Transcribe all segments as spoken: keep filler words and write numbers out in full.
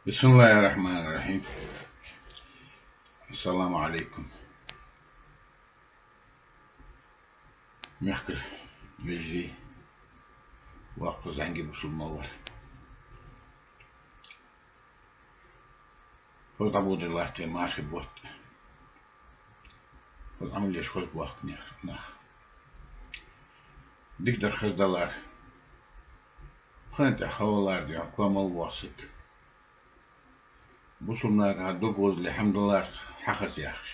بسم الله الرحمن الرحيم. السلام عليكم. Мехкара вежарий, воккха зӀамига бусалба малар. Хоза дӀабодаш латт вай мархий бутт. Хоза Ӏамал еш, хоза бохк нах. Дикадар, хаза далар. Хана тӀа хьавалар, дий хьона, комал вохсаг. Бусалба нагахьа дог гӀозале хӀама далар хьахаза яхаш.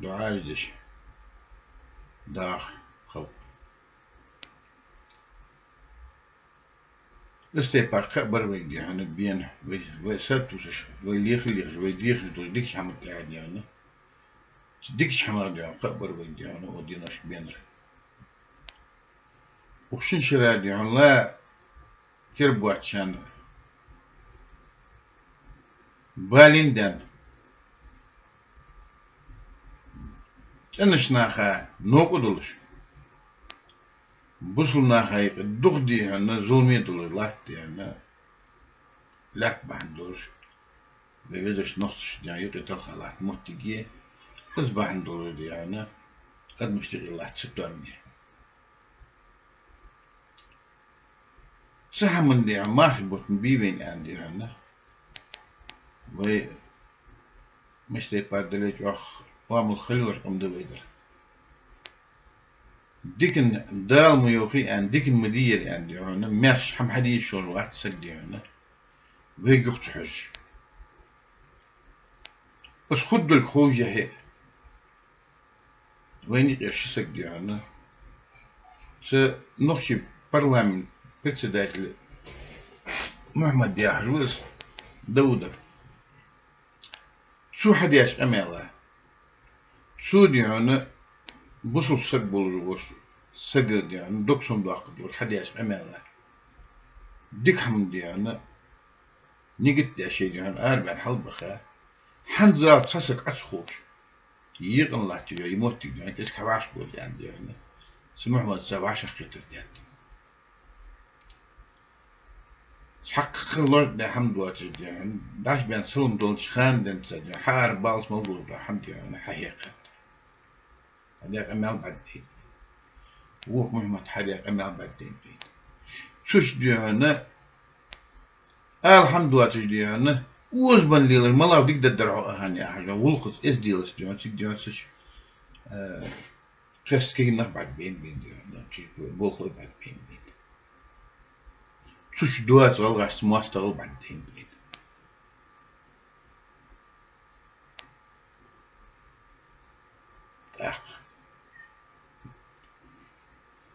ДуӀаш деш даха халкъ. Из тайпара кхаъ бар вайна, дий хьона, бена, вай, вай сатувсаш, вай лехаш-лехаш, вай дехаш долча дикача хӀаман тӀехьа, дий хьона. Цу дикача хӀамах, дий хьона, кхаъ бар вайна, дий хьона, укх деношка бенар. Укх шин шера, дий хьона, ла кер боацаш, балин даьнна, цӀенача наха новкъа долаш, бусалба наха юкъе дукха, дий хьона, зуламе долаш латт, дий хьона, лаьтта бахьан долаш. Вай везача нохчаша, дий хьона, юкъе талха латт моттиг я, из бахьан долаш, дий хьона, адамашта юкъе латт цатоам я. Цу хӀаман, дий хьона, мархий бутт ма бий вайна аьнна, дий хьона. Вай мишта тайпара дале а, чӀоагӀа оамал хила йолаш къам да вай дар. Дикан Дала ма йоахий аьнна, дикан ма дий ер аьнна, дий хьона, маьрша хӀама хьадийша йиш йолаш вац саг, дий хьона, вайга юха ца хьожаш. Из хургдолга ховшшехь а, вайна юкъера ши саг, дий хьона, са нохчий парламента председатель Мухьмад яхаш ва из, Даудов. Цо хьадеш къамаьл, цо, дий хьона, бусалба саг болаш волча сага, дий хьона, дог сомадоаккхаргдолаш хьадеш къамаьл, дика хӀама, дий хьона, нигат деш, дий хьона, арабаьнна хьалбаха, хӀанзалца цхьа саг Ӏо ца ховш, екъан латташ я ер моттиг, дий хьона, кӀезига хьавӀашагӀбовла аьнна, дий хьона, цу Мухьмада вӀашагӀкхетар даьд. Цхьаккха лоархӀаш да хӀама доацаш, дий хьона, дӀачубаьнна салам далча хана денз, дий хьона, хьаара баллалца мел долаш дола хӀама, дий хьона, хьахьекхад. Хьадаь къамаьл бӀаргадайнад. Вокх Мухьмада хьадаь къамаьл бӀаргадайнад вайна. Цу чу, дий хьона, ала хӀама доацаш, дий хьона, озабенна лелаш, малагӀа дика дар дар хьо ахана яхаш, гӀулакхаца, эзделаца, дий хьона, цига, дий хьона, цу чу, э, кхестача кагий нах бӀаргабайнаб вайна, дий хьона, цу чу болхлой бӀаргабайнаб вайна. Цу чу доаца гӀалгӀашца моастагӀал бӀаргадайнаб вайна. ТӀаккха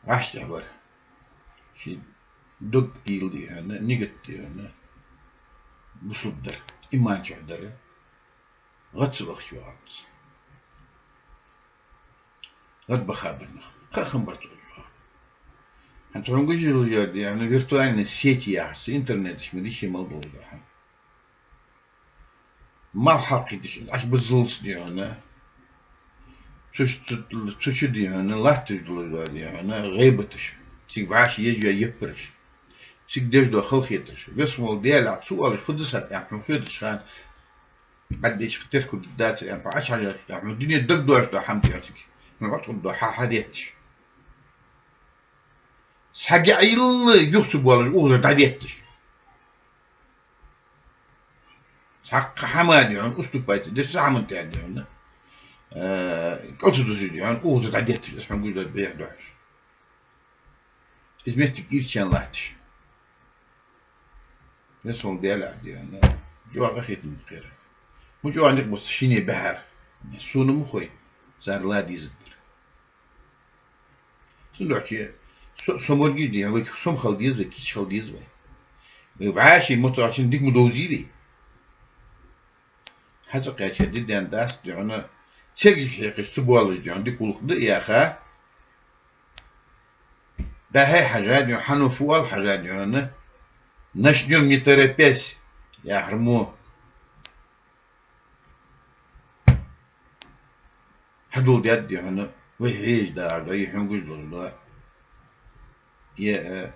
вӀаштӀехьа вар ший дог уйла, дий хьона, нигат, дий хьона, бусалба дар, иман чу дар, гӀад ца бахача валлалца. ГӀад баха бар нах. Кхы а хӀама бар цу чу. ХӀанз тхона гуш йолаш я, дий хьона, виртуальни сети яхаш, цу интернета чу ма дий ший мел долаш дола хӀама. Малх хьалкхийташ, Ӏочубуззалца, дий хьона, цу, цу, цу чу, дий хьона, латташ долаш дола, дий хьона, гӀийбаташ, цига вӀаши еш йола яппараш, цига деш дола халахетараш. Веза хинна волча Даьлах ца оалаш, фу да саг аьнна хьона хетача хана, бӀаргадайча терко дацар аьнна хьо Ӏочухьежача, хьона дуне дагадоацаш дола хӀама, дий хьона, цига хьона Ӏоткъуд дола хьа хьадетташ. Цхьа гаьӀ йилла юха ца боалаш, укхазара дӀадетташ. Цхьаккха хӀама, дий хьона, уступать деш, цу хӀаман тӀа, дий хьона, э, кӀал ца дусаш, дий хьона, укхазара дӀадетташ, из хьона гуш да бехк дохьаш. Из моттиг ирча латташ. Веза хинна волча Даьлах, дий хьона, чӀоагӀа къахетам ба кхера. Ма чӀоагӀа никъ ба са шинне баьхьар. Сона ма хой, цар ла дезаргдар. Цудухьа со, со морги, дий хьона, вай сом хила деза, вай кийча хила деза вай. Вай вӀаший моцагӀчунна дика ма довзий вай. ХьацӀакхаьча ди даьнна дац, дий хьона, цергаш хьекхаш ца боалаш, дий хьона, дика гӀулакх да яха. ДӀахьо хьажа, дий хьона, хьанна фу оал хьажа, дий хьона, начнём не торопясь, яхар мо. Хьадоладаьд, дий хьона, вай хьежаш да, ер хьона гуш долаш да. Е, э,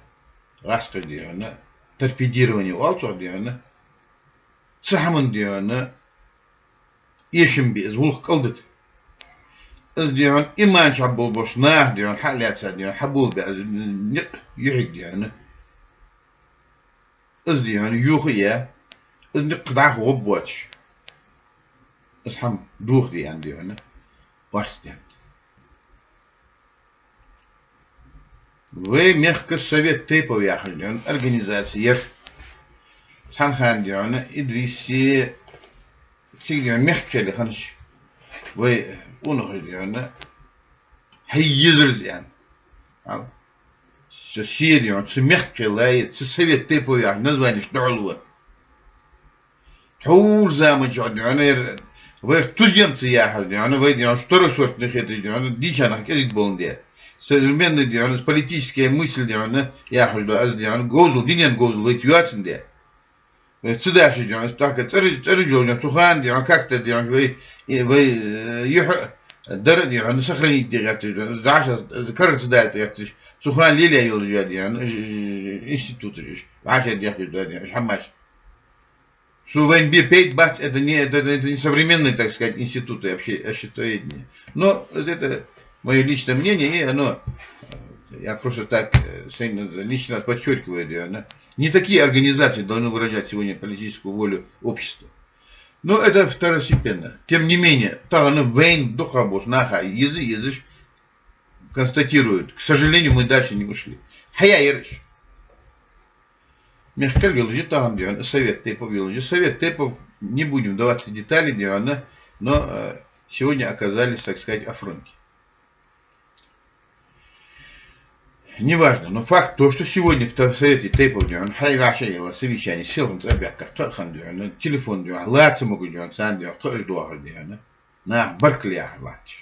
гӀаскхий, дий хьона, торпедирование оал цох, дий хьона, Цу хӀаман, дий хьона, эшам бе, из гӀулакх кӀалдита. Из, дий хьона, иман чу болаш бола нах, дий хьона, хьалаьца, дий хьона, хьаболабе, из никъ юхьиг, дий хьона. Из, дий хьона, юха а яь, из никъ дӀахо гӀоргбоацаш. Из хӀама дохаде аьнна, дий хьона, орц даьннад. Вай мехка Совет тейпов яхаш, дий хьона, организаци яр. Цхьан хана, дий хьона, Идрисе, цига, дий хьона, мехка кхеле ханаш, вай къонахаш, дий хьона, хьай езарза аьнна. Хьал. Со шера, дий хьона, цу мехка кхеллай, цу Совет тейпов яхача названеш духьал ва. Тхьовра заман чухь, дий хьона, ер вай туземцы яхар, дий хьона, вай, дий хьона, второй сортни хеташ, дий хьона, дийшача наха кӀезига боландаь. Современный, дий хьона, политическая мысль, дий хьона, яхаш да аз, дий хьона, говзал, дунен говзал вайца йоацандаь. Вай цу дашаш, дий хьона, тӀаккха цӀераш, цӀераш йолаш, цу хана, дий хьона, как-то, дий хьона, вай, э, вай, э, юхь а дар, дий хьона, сохранить де гӀерташ, дий хьона, дӀахо карара ца дала гӀерташ, цу хана лелаяь йолаш, дий хьона, институташ, вӀашагӀдехкаш да, дий хьона, хӀамаш. Цу вайна бе пайда бац, это не, это, это не современный, так сказать, институт вообще, обществоведения. Но это моё личное мнение, и оно, э, я просто так, э, с-, лишний раз подчеркиваю, да, оно, не такие организации должны выражать сегодня политическую волю общества. Но это второстепенно. Тем не менее, тахан вайна дукха болча наха еза, езаш констатируют. К сожалению, мы дальше не ушли. Хьаяьй ераш. Мехкал йолаш я тахан, дий хьона, Совет тейпов йолаш я. Совет тейпов, не будем вдаваться в детали, дий хьона, но, э, сегодня оказались, так сказать, о фронте. Неважно, но факт то, что сегодня в та-, в Совете тейпов, дий хьона, хьай вӀашагӀъелла совещани селхан цӀабаьхка, кхаъ хинна, дий хьона, телефон, дий хьона, лаца могаш, дий хьона, царна, дий хьона, кхаъаш доахаш, дий хьона, нах баркал яхар латташ.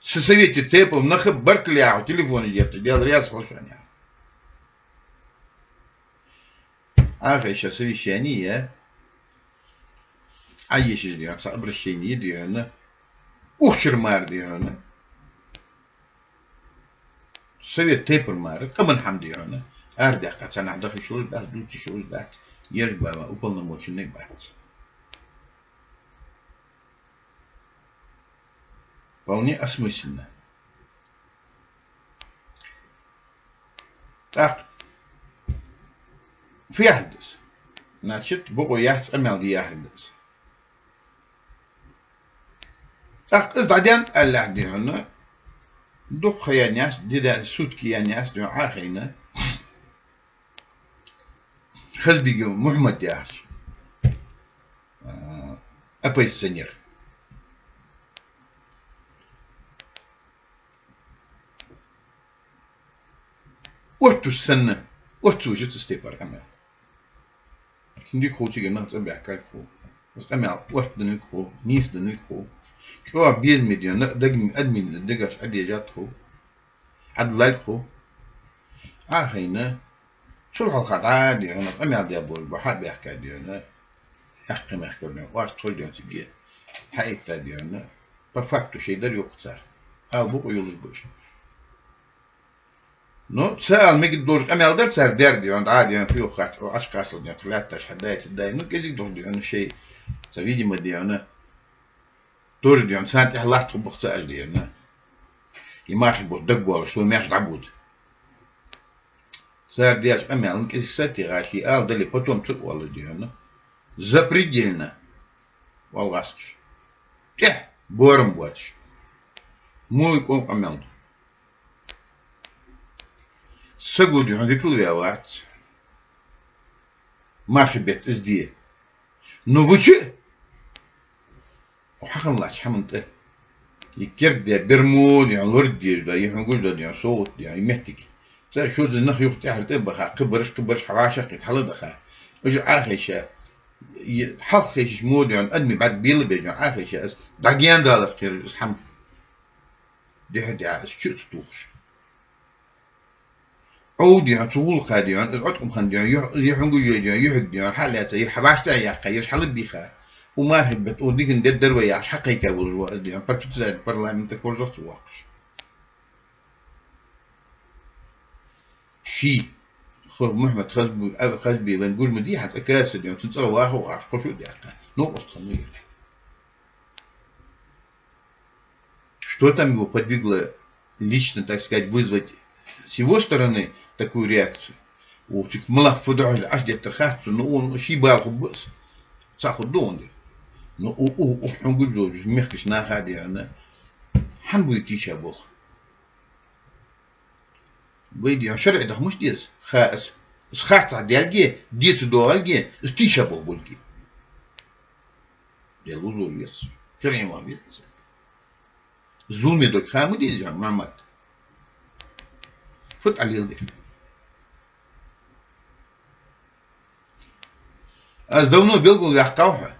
Цу Совете тейпов нах баркал яхаш телефонаш етташ, Даьла раьза хилва шоана яхар. Ӏохайша совещани я, Ӏоешаш, дий хьона, цхьа обращени, дий хьона, укх шера мара, дий хьона, Совет тейпов мара, къаман хӀама, дий хьона, арадаьккха цхьаннахьа даха йиш йолаш дац, дувца йиш йолаш дац, ераш ба ма уполномоченный бац. Вполне осмысленно. ТӀаккха фу яхилга да из? Значит, бокъо яц, къамаьл де яхилга да из. ТӀаккха из дӀадаьннад аьлча, дий хьона, дукха ха яьнна яц, ди даь, сутки яьнна яц, дий хьона, Ӏохайна Хазбига Мухьмад яхача, а, оппозиционер. Отташ санна, отташ вужа цу тайпара къамаьл. Цун дика хов, цига нах цӀабаьхкар хов. Из къамаьл оттаденнар хов, нийсденнар хов. ЧӀоагӀа безаме, дий хьона, дагме, адамий дегаш Ӏодежад хов. Ӏадиллар хов. Ӏохайна, цул хьалха дӀа, дий хьона, къамаьл даь болаш ба, хьабаьхка, дий хьона, яхкхе мехкара, дий хьона, орц хул, дий хьона, цига хьаэтта, дий хьона, по факту шоай дар йоах цар. Ала бокъо йолаш ба уж. Ну, цар ала мегаргдолаш къамаьл дар цар даьр, дий хьона, дӀа, дий хьона, фу йоах хац, Ӏо Ӏаш кхассал, дий хьона, лаьтташ хьадаьча дай. Ну, кӀезига духьа, дий хьона, шоай, цхьа, видимо, дий хьона, тоже, дий хьона, царна тӀехьа латта хургба-кх цар уж, дий хьона. Из мархий бутт дагабоалаш, цо маьрша дӀабода. Цар даьча къамаьлага кӀезига сатийха, ший ала дале, потом цу оалаш, дий хьона, запредельно оал гӀазкхаша. ТӀехьа боарам боацаш. Мо из къо-, къамаьл да. Саго, дий хьона, викал ваь вац мархий бетта из де. Ну, вуча а хьахинна латтача хӀаман тӀа из керда даь бер мо, дий хьона, лораде дезаш да, из хьун гуш да, дий хьона, совгӀат, дий хьона, из моттиг. Цхьа шозза нах юха тӀехьара тӀа а баха, кхыбараш, кхыбараш хьавӀашагӀкхийтта хьалдаха. Уж Ӏохайша, из хьалхашка мо, дий хьона, адамий бӀарг белабеш, дий хьона, Ӏохайша, из дӀагаьнадаларах кхераш из хӀама. Дехьа-дехьа из чу а ца тохаш. Ӏо, дий хьона, цу гӀулакха, дий хьона, из Ӏоткъам хинна, дий хьона, юх-, из хьун гуш я, дий хьона, юхьиг, дий хьона, хьалаьца, ер хьавӀаштӀехьа яьккха, ераш хьалбийха, укх мархий бетта укх дикан дергдар вай яхаш хьакхайкаб волаш ва из, дий хьона, председатель парламента корзагӀа ца воаккхаш. Ший Тхо Мухьмад Хазбу-, а, Хазбиев вайна гуш ма дий хьона, цкъа касса да хьона, цун цӀагӀа ваха вахаш, кхо шу да аьнна. Новкъост хиннав ер. Что там его подвигло лично, так сказать, вызвать с его стороны такую реакцию? Укх чу малагӀа фу духьал Ӏаш деттар хац сона, ну, он ший бала хургба из. Цхьа хургда он де. Ну, у, у, у, хьона гуш долча мехкача наха а де хьона, хӀана бу из тийша болх? Вай де хьона шарӀе даха мишта деза? Ха, из, из харцахьа даьлга, дийца доагӀалга, из тийша болх болга. Даьла лув лур веза. ШарӀе ма веза. Зуламе дог ха ма деза, Мухьмад. Фу тӀа леладе. Аз давно белгалваьккхав хьона.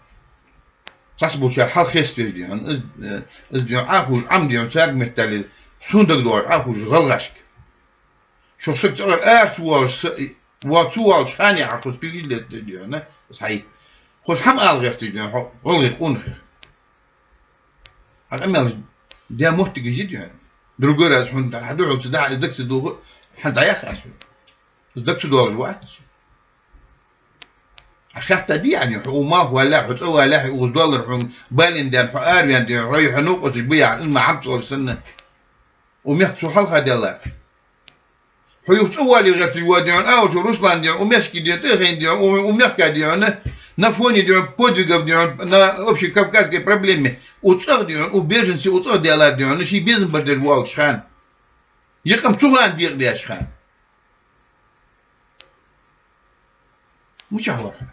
Цхьаболчар хьалха хеставеш де хьона, из, э, из де хьона Ӏохувш, Ӏам де хьона царга меттел, сона дагадоагӀаш Ӏохувш гӀалгӀашка. Шо саг цӀагӀара ара ца воалаш, са-, ва-, ца воалаш хана яхьаш, хоза пилги летташ де хьона, из хьай. Хоза хӀама ала гӀерташ де хьона, хьо гӀалгӀай къонахий. Хьа къамаьл де моттиг из я де хьона. Другой раз хьона хьа духьал ца дахьа, из даг ца доху, хьа дӀаяха аз хьона. Из даг ца доалаш вац. Хьа хаьттадий Ӏа, хьо у малх валлахь, хьо цӀа валлахь, укхаза доаллар хьона балийна даьнна, хьо араваьнна де хьона, хьо, хьо новкъосташ ба яхар, из ма хӀама цӀолаш санна. У мехка цу хьалха даьллар. Хьо юха цӀа вале гӀерташ ва де хьона, Аушев Руслан де хьона, у мехка де хьона, тӀехайна де хьона, у, у мехка де хьона, на фоне де хьона подвигов де хьона, на общей кавказской проблеме, у цӀагӀа де хьона, у беженце, у цӀагӀа даьллар де хьона, ший безам бар деш воалача хана. Е къам цу хана декъадеча хана. Мичахьа вар хьо?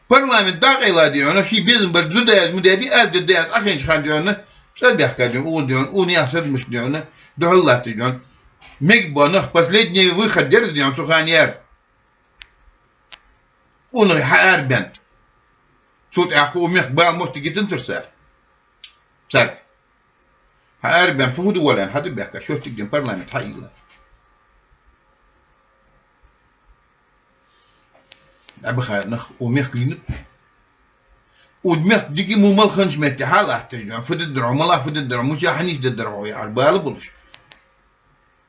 Парламент дӀакъайла де хьона, ший безам бар зуда яз ма даьдий, аз де да аз Ӏохайнача хана де хьона, цӀа баьхка де хьона, укхаза де хьона, укх наьха сардамашта де хьона, духьал латташ де хьона. Мегаргба нах, последний выход дерза де хьона цу хана яр. Укх наха хьаарабаьнна. Цул тӀехьагӀа у мехка бала моттиг йитанзар цар. Царга. Хьаарабаьнна, фу хӀу ду валан, хьа да баьхка, шоттиг дин парламент хьаийла. ДӀабаха нах у мехка лийнаб. У мехка дика му мала ханча метте хьалатташ де хьона, фу деддар хьо, мала фу деддар хьо, мича хьанийс деддар хьо, яхьар бала болаш.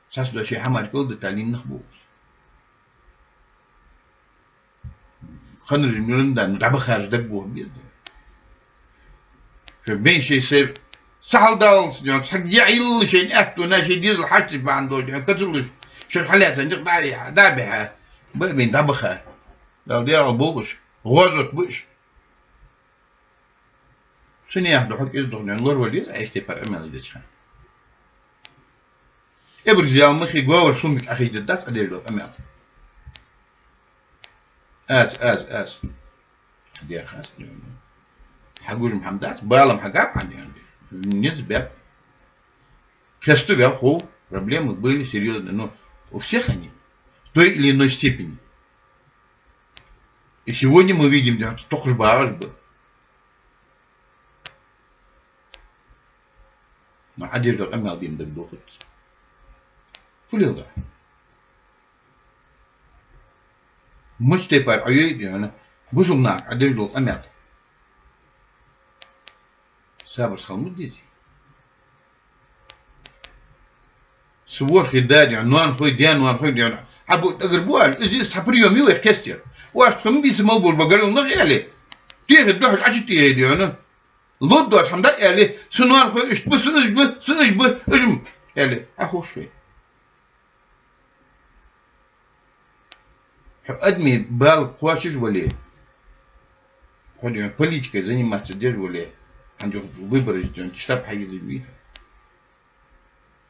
Цхьацца дош хьа мара кӀал да талин нах болаш. Ханаржин милан дан дӀабахараш даг боху беза. Шо бен шей се сахьалдаллалц де хьона, цхьа яӀ йилла шейна аьттув, на шей дезал хьаьчцаш бахьан долаш де хьона, кацалуш, шо хьалаьцан дикъ дӀа а вихьа, дӀа а бихьа, ба бен дӀабаха. Дала дегӀал болаш, гӀозот буш. Сунех духьа кӀезиг духьа лоравала деза, айхьа тайпара амал деча хана. Эбар зял махи говар сумик ахида дац, а деш дол амал. Аз, аз, аз. Дер хас. Хьагуж Мухьаммад дац, балам хьагаб хьан ден. Низ беб. Хесту вяв хов, проблемы были серьёзные, но у всех они в той или иной степени. И сегодня мы видим, да, только ж багаж был. Но Ӏадеш дол къамаьл дийна дагадохац. Фу леладу? Мича тайпара Ӏойой де хьона бусалба наха Ӏадеш дол къамаьл? Сабар схал ма дезий. Са ворхӀе да де хьона, ноанахой, даь-ноанахой де хьона. Хьа бу тӀагар бу аьле, из, из цхьа приём ю вай кестер. Оаш тхо ма бийса мел болба гаргара нах аьле. Техе духьаш Ӏочу техе де хьона. Лод доацаш хӀама да аьле, са ноанахой иштта ба, са уж ба, са уж ба, уж ма аьле. Ӏа ховш вай. Хьо адми бала кхоачаш вале, хьо де хьона политикой заниматься деш вале, хьан де хьона выбораш де хьона штаб хьайилла вий хьо.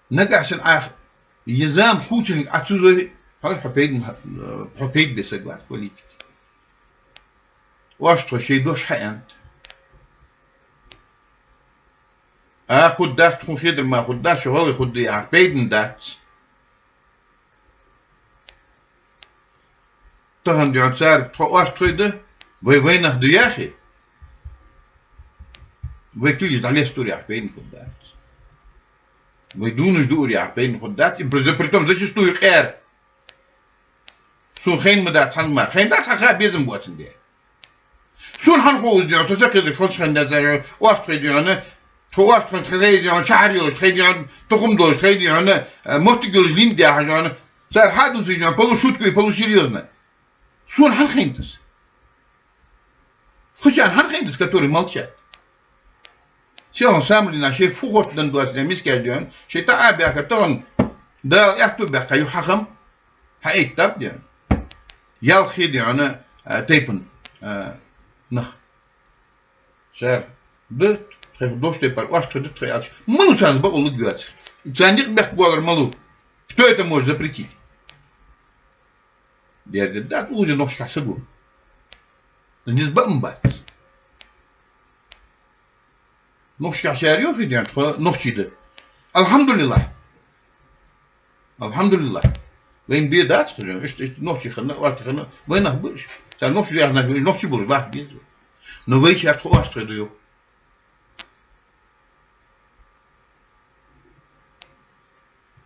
Нагахь санна Ӏа е зама хувцалга Ӏа ца зой, хьо, хьо пайда ма, хьо пайда бе саг вац политике. Оаш тхо шоай дош хьааьннад. А хургдац, тхона хетар мара хургдац, шо гӀалгӀай хургда яхар пайдана дац. Тахан де хьона царга тхо оаш тхоай да, вай вайнах да яхе, вай кулгаш дӀалестор яхар пайдана хургдац. Вай дувнаш дуур яхар пайдана хургдац. И при-, притом зачастую къера. Сона хайна ма дац хӀанз мара. Хайна дац хьа ха безам боацандаь. Сона хӀана хов из де хьона, со сакхетарг хилча хана дац, оаш тхоай де хьона, тхо оаш тхоай тхо хайде хьона, шахьар йолаш тхоай де хьона, тухум долаш тхоай де хьона, э, моттиг йолаш лийннад яхаш де хьона, Цар хьадувцаш да полушутку и полусерьёзно. Сона хӀана хайнад из? Кхычарна хӀана хайнад из, которые молчат? Селхан самлина шоай фу хӀоттаденна доацаш да мискаш да хьона, шоай тӀа а баьхка тахан Дала аьттув баьккха юха хӀама хьаэттаб да хьона. Ялх хи да хьона, а, тайпан, а, нах. Цар да тхоай дош тайпара орстхой да тхо аьлча, малав царна бакъуллаг йоацар? Царна никъ бехк болар малав? Кто это может запретить? Дера да, да, укхаза нохчашкахьа саг ва. Из низ баа ма бац. Нохчашкахьа шаьра йоах да хьона, тхо нохчий да. Алхьамдулиллахь. Алхьамдулиллахь. Вайна бе дац хьона, иштта, иштта нохчий хинна, орстий хинна, вай нах ба уж. Цар нохчий яхача, нохчий болаш бахьа беза. Но вайчар тхо орстхой да йоах.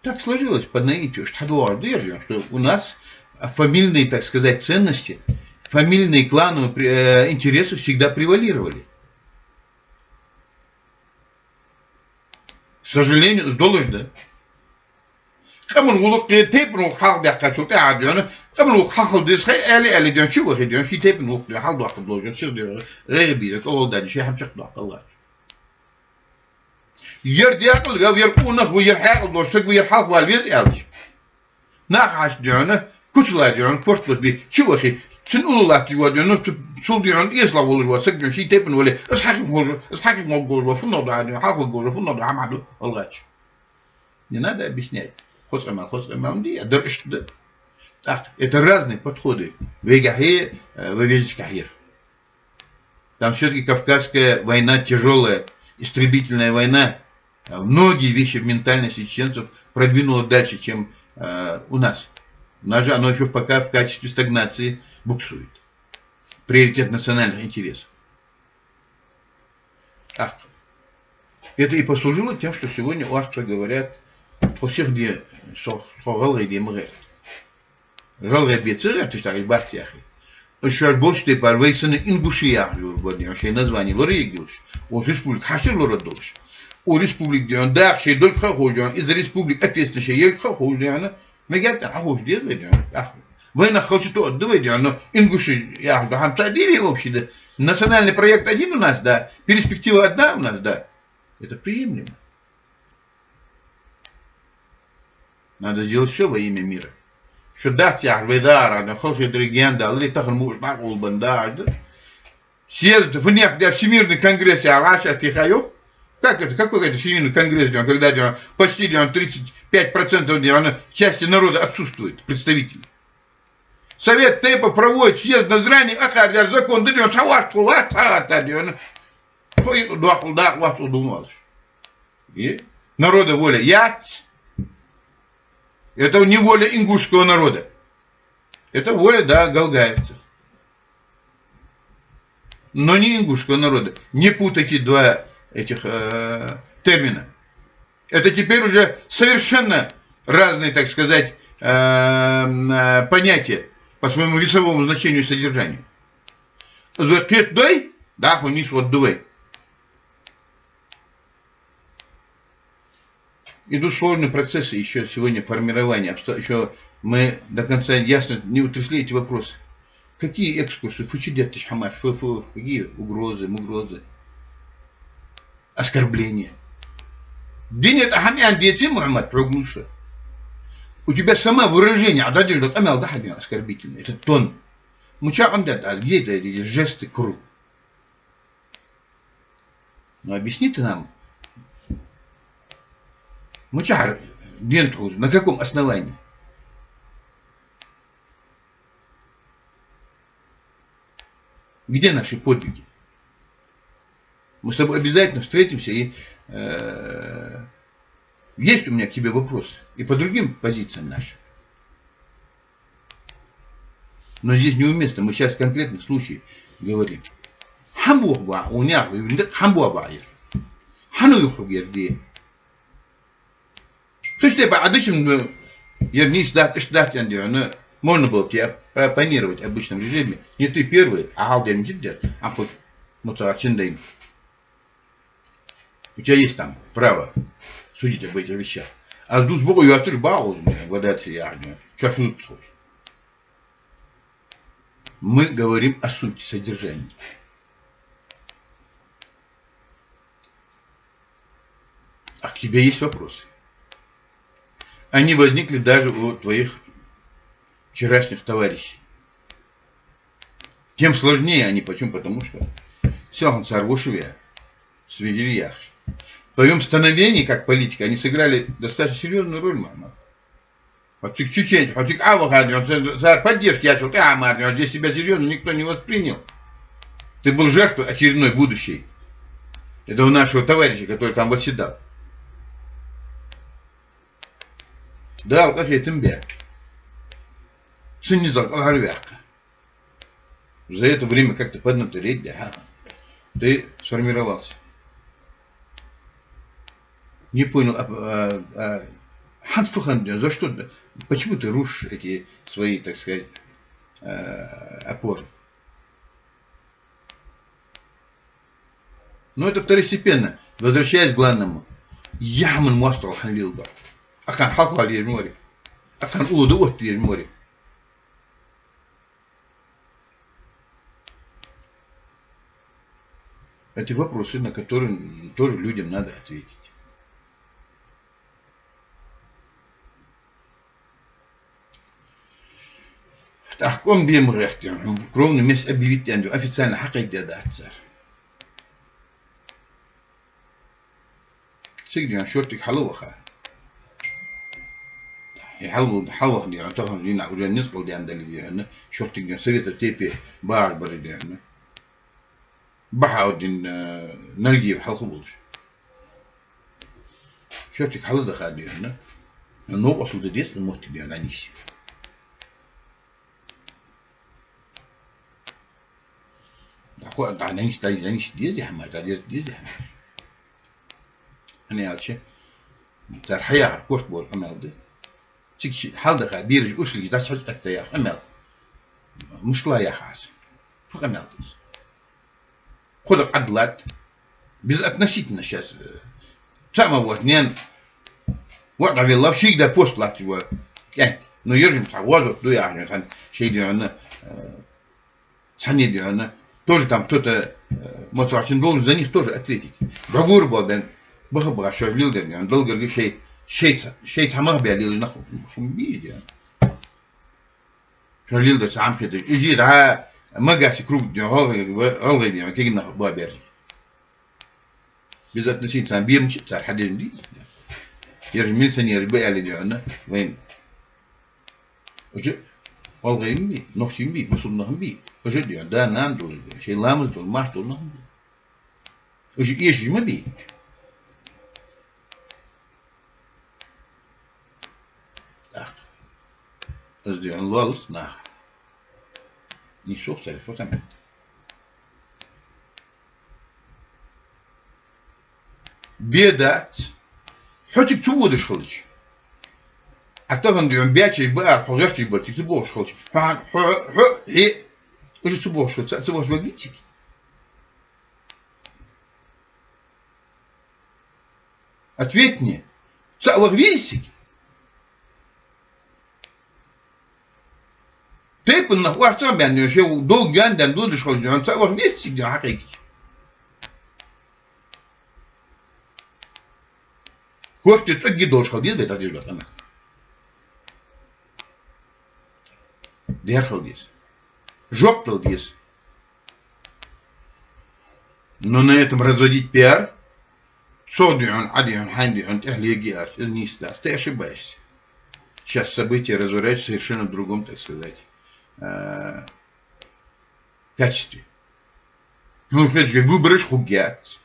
Так сложилось по наитию, что хьадоагӀар да ер, что у нас фамильные, так сказать, ценности, фамильные клановые при- э, интересы всегда превалировали. К сожалению, из долаш да. Къаман гӀулакх, тайпан гӀулакх хьалхадаьккхачул тӀехьагӀа да хьона, къаман гӀулакх хьахила деза хьай аьле, аьле да хьона, чу вахе да хьона, ший тайпан гӀулакх да хьона, хьалдоаккхаргдолаш да хьона, сиха да хьона, гӀайгӀа бийза, кӀалгӀа даьнна, шоай хӀама чакхдоаккхаргдолаш. Ер декъала ваьв, ер къонах ва, ер хьаькъал долаш саг ва, ер хьалха вала веза аьлча, наха хьаьша да хьона, куцала да хьона, корта лоцбе, чу вахе, цун уллув латташ вола да хьона, цу- цул да хьона эсалагӀа волаш вола саг да хьона, ший тайпан вале, из хьаким волаш, из хьаким волаш вола, фуннагӀа да хьона, хьалхавоагӀаш вола, фуннагӀа да хьама хьаду гӀалгӀачо. Не надо объяснять. Хоза къамаьл, хоза къамаьл ма дий, дар иштта да. Так, это разные подходы. Вайгахьеи, э, вай вежарашкахьеи. Там всё-таки Кавказская война, тяжёлая истребительная война, а, многие вещи в ментальности чеченцев продвинула дальше, чем, э, у нас. У нас же оно ещё пока в качестве стагнации буксует. Приоритет национальных интересов. Так. Это и послужило тем, что сегодня орстхой говорят: «Тхо сиха де, со- тхо гӀалгӀай де ма гӀерта». ГӀалгӀай бе ца гӀерташ, тӀаккха бац яхе. Уж шоаш болча тайпара вай санна ингуши яхаш йолаш ба да хьона, шоай названи лораергйолаш, укх республика хьашт лораергдолаш. Укх республика да хьона даха шоай долга ха а ховш да хьона, из республика ответственный шоай елга ха а ховш да хьона, мегар тӀа хьаховш деза вай да хьона. Ах, вайнах халча тоъаргда вай да хьона, но ингуши яхаш да хьона, цаӀ дийрий вообще да. Национальный проект один у нас, да, перспектива одна у нас, да. Это приемлемо. Надо сделать всё во имя мира. Шо дац яхар вай дагӀара, да халхе деррига гаьна даларе, тахан муш дӀакъовлабенна дагӀаш да. Съезд, фуннех да, Всемирный конгресс яхар вӀашагӀтеха йоах. Как это? Какой это Всемирный конгресс, да хьона, когда да хьона почти да хьона тридцать пять процентов да хьона части народа отсутствует, представителей? Совет тейпов проводит съезд Назрани, акхар да закон да хьона, цхьа вац, цхьа вац, цхьа вац да хьона. Цо и доккхал дакъа вац, цо дум валаш. И народа воля яц. Это не воля ингушского народа. Это воля, да, галгаевцев. Но не ингушского народа. Не путайте два этих, э, термина. Это теперь уже совершенно разные, так сказать, э, э, понятия по своему весовому значению и содержанию. Из вай кхетадой, дӀахо нийсгӀоргда вай. Идут сложные процессы ещё сегодня формирования, обсто- ещё мы до конца ясно не утрясли эти вопросы. Какие экскурсы? Фу чу детташ хӀамаш, фу, фу, какие угрозы, мугрозы, оскорбления? Дин это хӀама аьнна деце, Мухьаммад, хьогуса. У тебя самовыражение, а дадеш да къамаьл да хьа дин оскорбительный, это тон. Мича къам даьд аз, где это эти жесты куру? Ну, объясните нам. Мичахьара ден тхуз, на каком основании? Где наши подвиги? Мы с тобой обязательно встретимся, и, э, есть у меня к тебе вопрос и по другим позициям нашим. Но здесь неуместно, мы сейчас конкретный случай говорим. Хьан боху ба, у них, хьан боху ба, хьан юху герди? Слушайте, ба, а зачем, ну, я не сдать, сдать, можно было тебе оппонировать в обычном режиме. Не ты первый, а халдер мисидер, а хоть муцар чиндейн. У тебя есть там право судить об этих вещах. Аз дувца бокъо йоацаш бакъ узна, гадати яхьа, чаш нуц ховш. Мы говорим о сути, содержании. А к тебе есть вопросы. Они возникли даже у твоих вчерашних товарищей. Тем сложнее они. Почему? Потому что сел хьона цар вошаве, свидели яхаш. В твоем становлении как политика они сыграли достаточно серьёзную роль, Мухьаммад. Хьо цига чечен, хьо цига Ӏоваха, хьо ца-, цар поддержка яц хьона, тӀехьа мара, хьо здесь тебя серьёзно никто не воспринял. Ты был жертвой очередной будущей этого нашего товарища, который там восседал. Дала къахетам бе. Цун низагӀа кӀалхарваьккха. За это время как-то поднатореть, да, ты сформировался. Не понял, а, а, а, хӀанз фу хиннад, за что, почему ты рушишь эти свои, так сказать, а, опоры? Но это второстепенно. Возвращаясь к главному. Яхьа мел моастагӀал хьалелда. Акхарна хьалха вала везаш ма варий. Акхарна уллув тӀаотта везаш ма варий. Это вопросы, на которые тоже людям надо ответить. ТӀаккха къам бе ма гӀерта, кровный месть объявить даьнна, официально хьакхайкадаь дац цар. Цига дийхьа шортига хьалваха. И хьал-, хьалваха дийхьа, тахан дийнахьа уже низ кӀалдаьнна дале дийхьа, шортига дийхьа Совета тейпе багӀаш бар дийхьа. Бахьауддин, э, Нальгиев хьалха волаш. Шортига хьалдаха дийхьа. Новкъостал де деза моттиг дийхьа, дӀанийсъе. ДӀахо-, дӀанийсъе, дӀанийсъе деза хӀама, дӀадерза деза хӀама. ХӀана аьлча, цар хьаяхар корта бола къамаьл да. Цига ши-, хьалдаха бераш урсилгаш дӀачухьожа атта яха къамаьл. Мишта яхаш. Фу къамаьл да из? Кхо дакъа Ӏадиллад. Безотносительно сейчас, э, цаӀ ма вац, наьна воӀ дӀавеллав, шийга да пост латташ ва кӀаьнк. Ну, ераш-м цхьа гӀазот ду яхаш, цхьан шоай дийхьа, э, цхьанне дийхьа, тоже там кто-то, э, моцвахчун должен за них тоже ответить. ДӀагур бо бен, баха-баха шоаш леладер дийхьа, долгар шоай, шоай ца-, шоай цхьа мах бе лелаш нах хӀама бий дийхьа. Шоаш леладер цхьа Ӏамхеташ. Уж дӀа Магасе круг дийхьа, гӀалгӀай, гӀалгӀай дийхьа, кегий нах ба бераш. Безотносительно царна бемача, цар хьадеш ма дий. Ераш милиционераш ба аьле дийхьа, вайна. Уж гӀалгӀай ма бий, нохчий ма бий, бусалба нах ма бий. Уж дийхьа, да-нана долаш дийхьа, шоай ламаз дола, марха дола нах ма бий. Уж эшаш ма бий. ТӀаккха из дийхьа лоаллац наха. Нийсса хов царех фу хиннад. Бе дац. Хьо цига ца водаш хилча. Ӏа тахан дийхьа баьча баар, хьо гӀерташ бар цига ца бохаш хилча. Хьо, хьо, хьо, хьо, э, уж ца бохаш хилча, ца, ца бохаш вагий цига? Ответь мне. ЦаӀ ваха везий цига? Тайпан нах орцах баьнна, шоай дог гаьндаьнна додаш хилча дийхьа, цаӀ ваха везий цига дийхьа хьакхайкача? Корта тӀа цӀогги долаш хила деза вай, дӀадеш дола къамаьл. Дера хила деза. Жоп дала деза. Но на этом разводить пиар, цо дийхьа, Ӏа дийхьа, хьайна дийхьа тӀехьа леге аьлча, из нийса дац. Ты ошибаешься. Сейчас события разворачиваются совершенно в другом, так сказать, э, качестве. Ну, хӀанз выбораш хургьяц.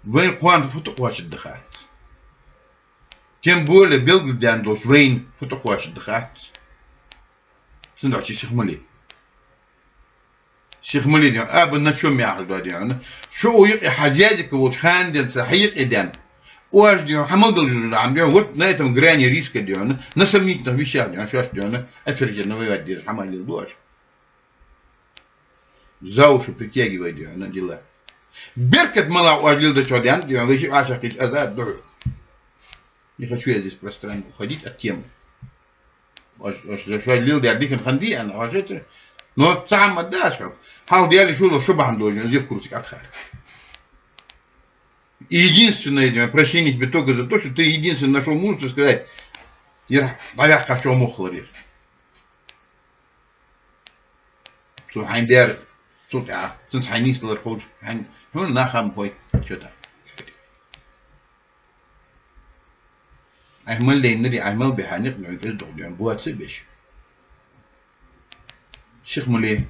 Вайна кхоана фу тӀакхоачаргда хац. Тем более белгалдаьнна долча вайна фу тӀакхоачаргда хац. Цудухьа сиха ма ле. Сиха ма ле дийхьа, аба на чом яхаш да дийхьа. Шо укх юкъе хьа зязика волча хана денз хьа юкъе даьнна. Оаш дийхьа, хьа мел долаш да хӀама дийхьа, вот на этом грани риска дийхьа, на сомнительных вещах дийхьа, шоаш дийхьа, афера навоевать деш хӀама леладу оаш. За уши притягивай дийхьа дела. Беркат мала оаш леладечох даьнна дийхьа, вай шиъ вӀашагӀкхийтта аза духьа. Не хочу я здесь пространно уходить от темы. Оаш, оаш, оаш леладаьр дикан хиннадий аьнна, оаш это. Но цхьа хӀама да аз хьога. Хьалха Даьла шоллагӀа шу бахьан долаш, из курсик атхар. И единственное, я прощение тебе только за то, что ты единственный нашёл мужество сказать: «Ер дӀаваьккхача мухларир». Цо хьайна даьр, цул тӀехьа, цунца хьайна нийсдалар ховш, хьайна, хьона наха ма хой, чё там. Ахьа мел лайнари, ахьа мел бихьа никъ нуьйта из дукха дийна, боаца беш. Сиха ма ле.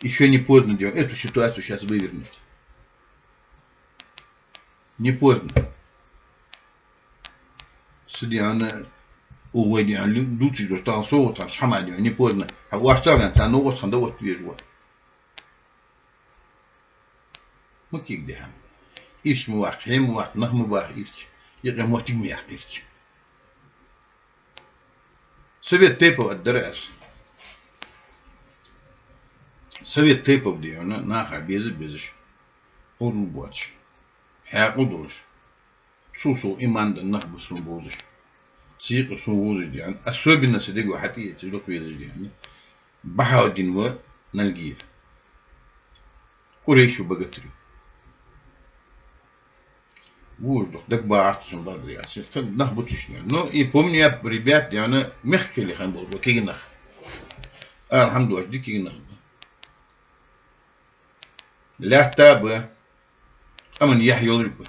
Ещё не поздно, дийна, эту ситуацию щас вывернуть. Не поздно. Са дийна, у вай дийна, дувцаш дош, тахан со вот там, хӀама дийна, не поздно. Хьа вахтар вен, царна новкъостал хинна да отта везаш ва. Ма кийга дехьа. Ирча ма ваккха, хье ма ваккха, нах ма баккха ирча. Юкъе моттиг ма яккха ирча. Совет тейпов отдар аз. Совет тейпов дийна, наха беза безаш, къурл боацаш, хьаькъал долаш. Цул совгӀа иман да нах ба сона бовзаш. Цу юкъе сона вовзаш дийна. Особенно са дего хьатӀаэцаш дукха везаш дийна. Бахьауддин ва Нальгир. Къурейш ва богатырь. Вож дукха дагабагӀарт сона бакъда яц. Нах бувцаш дийна. Ну, и помню я ребят дийна, мехкахой хинна болаш ба кегий нах. Алхьамдулиллахь, ди кегий нах ба. Лаьтта ба, къаман яхь йолаш ба.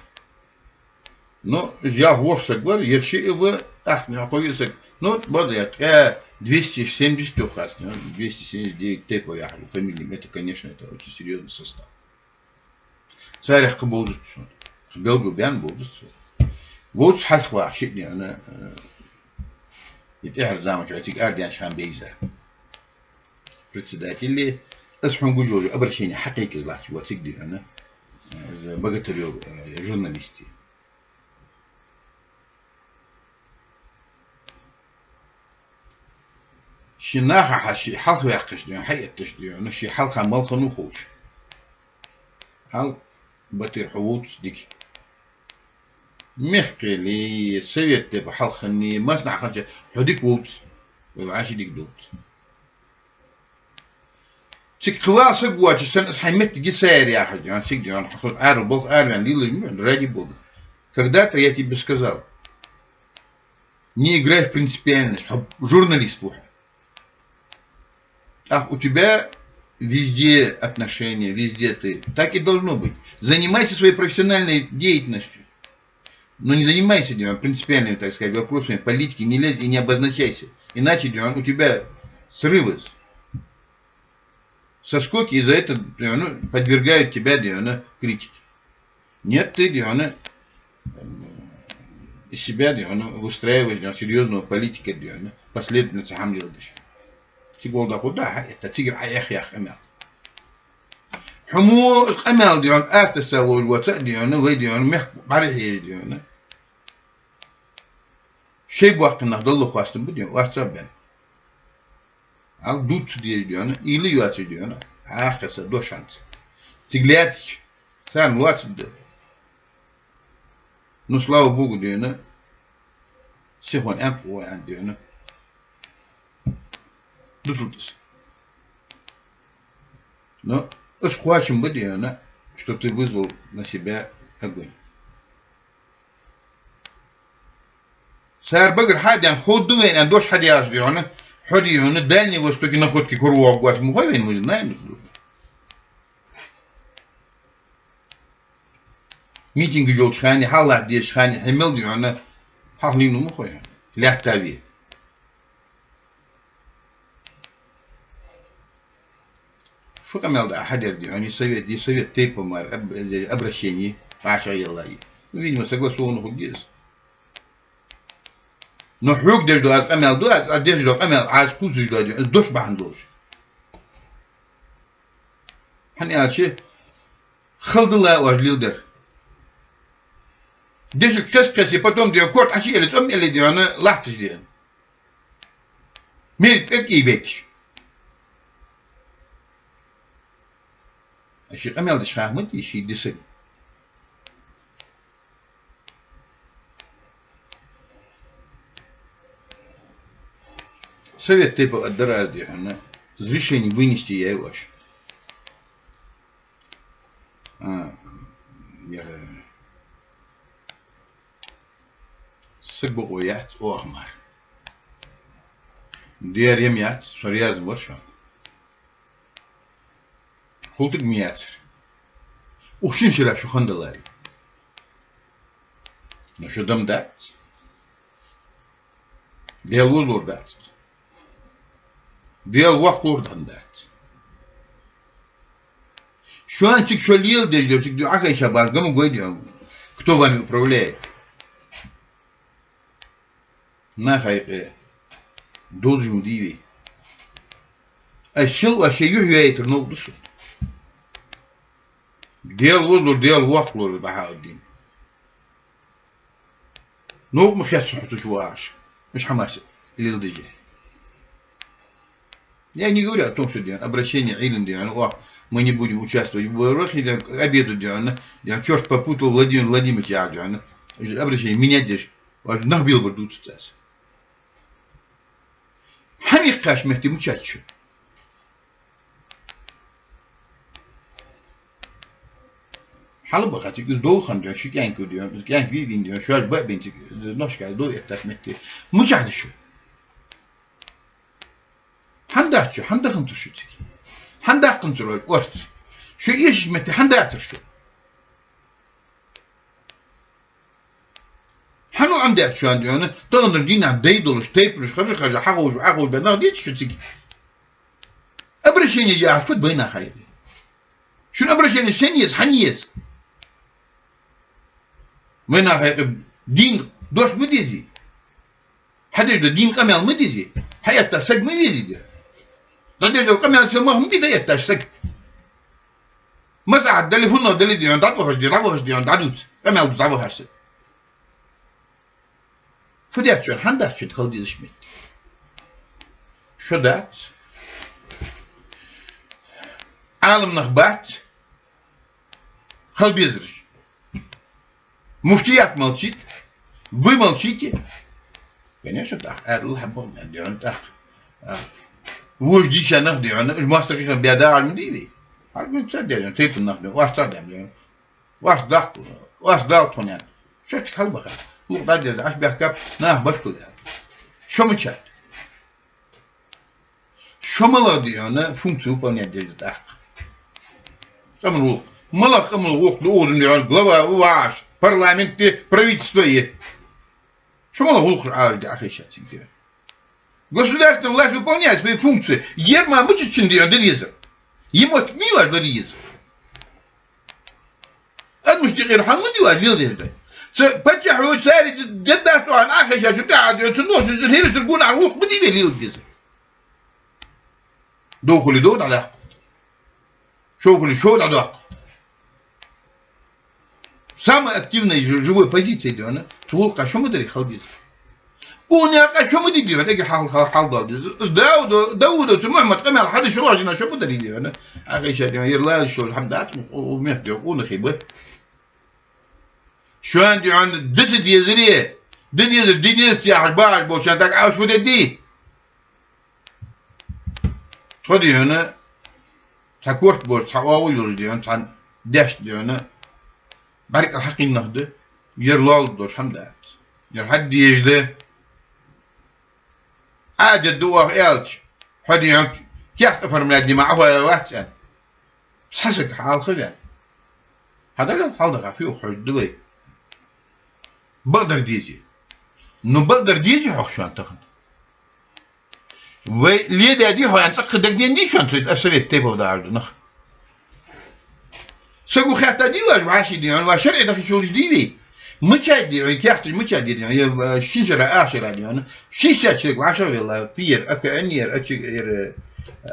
Ну, ялх-ворхӀ саг вар, ер шиъ ва, тӀаккха кхо-виъ саг. Ну, бакъда яц, э, двести семьдесят тох хац, ну, двести семьдесят девять тейпов яхаш фамилияш, это, конечно, это очень серьёзный состав. Царех кхы бовзац сона. Кхы белгалбаьнна бовзац сона. Вовзаш хьалхаваьха шиъ дийна, э, и тӀехьарча заман чухь цига арадаьннача хана бейза. Председатель, аз хьона гуш йола обращени хьакхайкаш латташ ва цига дийна, э, Богатырёв, э, журналист. Ший наха хьа шиъ хьалхаваьккхаш дийна, хьаэтташ дийна, ший хьалха мел хиннав ховш. Хьал, Батыр, хьо вувц дика. Мехкахой, совет тейпов хьалха хиннай, массанахьа хиннача хьо дика вувц, вай вӀаши дика дувц. Цига кхы вала саг воацаш санна, аз хьай меттиге сайра яхаш дийна, цига дийна, хьо со ара болх араваьнна лелаш ма вий, ради Бога. Когда-то я тебе сказал: не играй в принципиальность, хьо журналист ва хьо. Ах, у тебя везде отношения, везде ты. Так и должно быть. Занимайся своей профессиональной деятельностью. Но не занимайся, дийна, принципиальными, так сказать, вопросами политики, не лезь и не обозначайся. Иначе, дийна, у тебя срывы. Соскоки из-за этого, дийна, подвергают тебя, дийна, критике. Нет, ты, дийна, из себя, дийна, выстраиваешь, дийна, серьёзного политика, дийна, последовательно цхьа хӀама леладеш. Цига волда худа хьа, это цигара хьа эх ях къамаьл. Хьо мо къамаьл, дийна, артаса вож ваца, дийна, вай, дийна, мехка бӀарахьежа, дийна. Шоай боккхий нах далла хастам ба, дийна, орцах бен. Ал дувца деза, дийна, уйла йоацаш, дийна, хьакхеса дош хӀанз. Цига лаьцача, царна лоацаргда. Ну, слава Богу, дийна, сихван аьнна, вай аьнна, дийна. Дусултас. Но аз кхоачам ба, дийна, что ты вызвал на себя огонь. Цар багара хьадена, ховргда вайна, дош хьадаьлча, дийна, хьо, дийна, Дальний Востоке находки кора воагӀаш ма хой вайна, мы знаем друг друга. Митингаш йолча хана, хьалха дезача хана, хьо мел, дийна, хьалха лийннав ма хой хьона, лаьтта ве. Фу къамаьл да хьадер, дийна, хьона совет, и совет тейпов мара, об-, обращени, вӀашагӀъеллай. Ну, видимо, согласовано хургья из. Но хьога деш дола аз къамаьл да, аз, аз деш дола къамаьл, аз кхувсаш дола, дийна, из дош бахьан долаш. ХӀана аьлча, хала дилла оаш леладер. Дешилг кхес-кхесе, потом, дийна, корта хьачуэле, цӀом эле, дийна, латташ, дийна. Мел тӀеркӀий бетташ. А ши къамаьл деш хьа ма дий, ши дисаг. Совет тейпов а дар аз, дий хьона, из решени вынести яьй оаш. А, яр. Саг бокъо яц оаха мара. Дера ем яц, со раьза вар шоана. Хултаг ма яцар. Укх шин шера шу хандаларе. Но шу дам дац. Даьла возалур дац. Даьла воккхалур дан дац. Шоана цига шо леладеш дар, цига дӀахайша баш гама гой дий хьона, кто вами управляет. Наха юкъе дозуш ма дий вай. Ай, шел а шоай юхь яйтар новкъа да сона. Даьла возалур, Даьла воккхалур, Бахьауддин. Новкъа ма хет сона хьо цу чу вагӀаш. Муш хӀамаш леладеш. Я не говорю о том, что, дий хьона, обращение Ӏилин, дий хьона, о, мы не будем участвовать в выборах, и, дий хьона, обеду, дий хьона, дий хьона, чёрт попутал Владимир Владимирович, я, дий хьона, обращение менять деш, ваш нах белбар дувцац аз. ХӀама йиккхача метте мичад шу? Хьалбаха цига из довхан, дий хьона, ши кӀаьнк, дий хьона, из кӀаьнк вийвин, дий хьона, шоаш баъбин цига, из нохчашка дов эттача метте. Мичад шу? ХӀана дац шу? ХӀана даханзар шу цига? ХӀана даханзар оаш орц? Шу эшача метте хӀана дацар шу? ХӀана ваӀан дац шоана, дий хьона, таханара дийнахьа дай долаш, тайпанаш хержа-хержа, хьаховш, хьаховш ба нах деций шу цига? Обращение яхар фуд вай наха юкъе? Шун обращение сенна еза, хьан еза? Вай наха юкъе дийна дош ма дезий? Хьадеш дола дийна къамаьл ма дезий? Хьаэтта саг ма везий, дий хьона? ДӀадеш дола къамаьл сел мах ма дий дӀаэтташ саг? Масса хӀама дале, хӀанз дале, дий хьона, дӀавахаш, дий, дӀавахаш, дий хьона, дӀадувца, къамаьл дувца дӀавахар саг. Фу дац шоана, хӀана дац шоана хила дезаш метте? Шо дац. Ӏалам нах бац хила безараш. Муфтият молчит, вы молчите. Конечно, тӀаккха аьлар хьабахман, дий хьона, тӀаккха. А, вож дийша нах, дий хьона, уж моастагӀий хинна бе дагӀар ма дий вай. Хьажа ма ца, дий хьона, тайпан нах, дий хьона, оаш цар дем, дий хьона. Оаш даккха, оаш дал тхона. Шо цига хьалбаха. Лукъ дӀадеза, аш бехкап, нах башкал яр. Шо мичад? Шо малагӀа, дий хьона, функци выполнять деш да тӀаккха? Къаман гӀулакх. МалагӀа къаман гӀулакх да укхаза, дий хьона, глава вагӀаш, парламент е, правительство е? Шо малагӀа гӀулакхаш Ӏалашде Ӏохайшад цига, дий хьона? Государственная власть выполняет свои функции. Ер мара мичача, дий хьона, да дезар? Е мотт мийлаш да дезар? Адамашта юкъера хӀама ма дий оаш леладеш дар. Цу паччахьо, царех де-, деддац оаха Ӏохайша, цу тӀехьа, дий хьона, цу нохчашца хӀирасара гонахьара гӀулакх ма дий вай леладе дезар? Дов хуле дов дӀадаккха. Шов хуле шов дӀадаккха. Самой активной жи-, живой позицией, дий хьона, цу гӀулакха шо ма дарий хила деза. Укх наькъа шо ма дий, дий хьона, эггара хьал-, хьал-, хьалдала деза. Дауда, Дауда цу Мухьаммада къамаьл хьадеш йолаш, дий хьона, шо ма дарий, дий хьона. Ӏохайша, дий хьона, ер лаьрхӀа шо хӀама дац, укх, укх метте, укх нахе ба. Шоана, дий хьона, да ца дезаре, да дезар, да дезац яхаш багӀаш болча дага Ӏалаш фу де дий? Тхо, дий хьона, цхьа корта боацаш, цхьа оагӀув йолаш, дий хьона, цхьан даьшта, дий хьона, бӀарга хьакхийна нах да, ер лоалургдолаш хӀама дац. Ер хьаддеш да. Ӏадат да оаха аьлча, хьо, дий хьона, кехат оформлять де мара Ӏохайна вац аьнна. Цхьа саг хьалха ваьнна. Хьадалал хьалдаха фу хьожаргда вай? Бакъдар дезий? Ну, бакъдар дезий хьох шоана тахан? Вай леладаьдий хьо аьнна цӀаккха дагаденадий шоана цу совет тейпов дагӀаш да нах? Саго хаьттадий оаш вӀаший, дий хьона, вай шарӀе даха йиш йолаш дий вай? Мичад, дий хьона, кехаташ мичад, дий хьона, е, э, шин шера, ах шера, дий хьона, шестьдесят человек вӀашагӀвелла, пиер, ак-, аннер, ачиг, ер, э,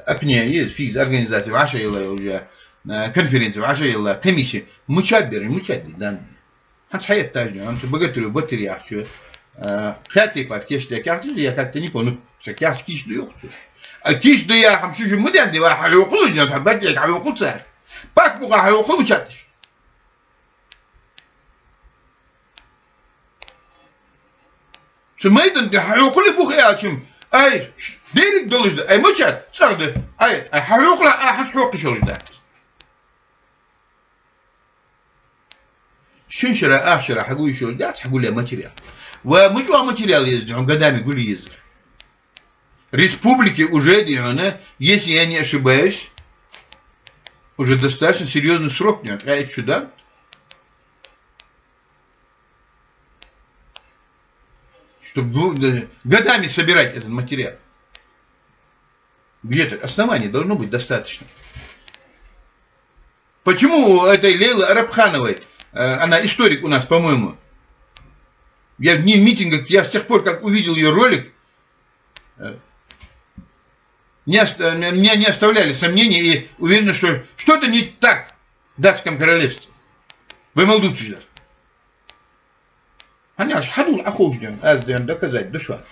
акне, е, физ, организаци вӀашагӀъелла уже, э, конференци вӀашагӀъелла, комисси, мичад бераш, мичад, дий, дан? ХӀанз хьаэтташ, дий хьона, цу Богатырёв Батыр яхачо, э, кхаь тайпара кийчдаь кехаташ да, я как-то не помню, цу кехаташ кийчдаь йоах цо. А кийчдаь яхар шу-шу ма даьннадий, вай хьахьокхал, дий хьона, тха баьтӀега хьахьокхал цар. Пак буха хьахьокхал мичад уж? Цу майдан тӀа хьахьокхалий бух аьлча-м, Ай, ш-, деррига долаш да. Ай, мачат, цӀагӀа да. Ай, ай, хьа хьокхара, а хьанца хьокхаш йолаш дац. Шин шера, ах шера хьагуш йолаш дац, хьагулъяь материал. Ва мича материал еза да хьона Гадами гулъе езар? Республике уже да хьона, если я не ошибаюсь, уже достаточно серьёзный срок да хьона, ткъаь итт шу да, чтобы, ну, да, годами собирать этот материал. Где-то оснований должно быть достаточно. Почему у этой Лейлы Арабхановой, э, она историк у нас, по-моему, я в дни митинга, я с тех пор, как увидел её ролик, э, не ост-, э, меня не оставляли сомнения и уверены, что что-то не так в датском королевстве. Вай мел дувцаш дар. ХӀана аьлча, хьадувла Ӏоховш да хьона, аз да хьона доказать да шоана.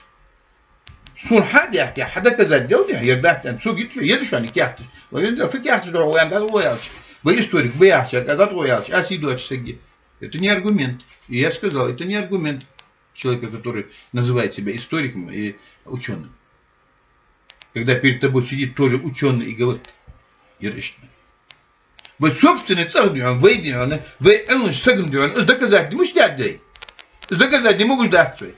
Сона хьа а даьхкача, хьа доказать дел да хьона, ер дац аьнна, сога йиц, я да шоана каьхаташ. Вай венна фу каьхаташ да хьона, вай аьнна дӀатӀавоалача. Вай историк ба яхача, аьнна, дӀатӀавоалача, аз хий доацаш саг я. Это не аргумент. И я сказал, это не аргумент человека, который называет себя историком и учёным. Когда перед тобой сидит тоже учёный и говорит: «Еришна». Вай собственный цӀагӀа да хьона, вай да хьона, вай Ӏилманча сагана да хьона, из доказать де мишта даьд вай? Из доказать де могаш дац вай.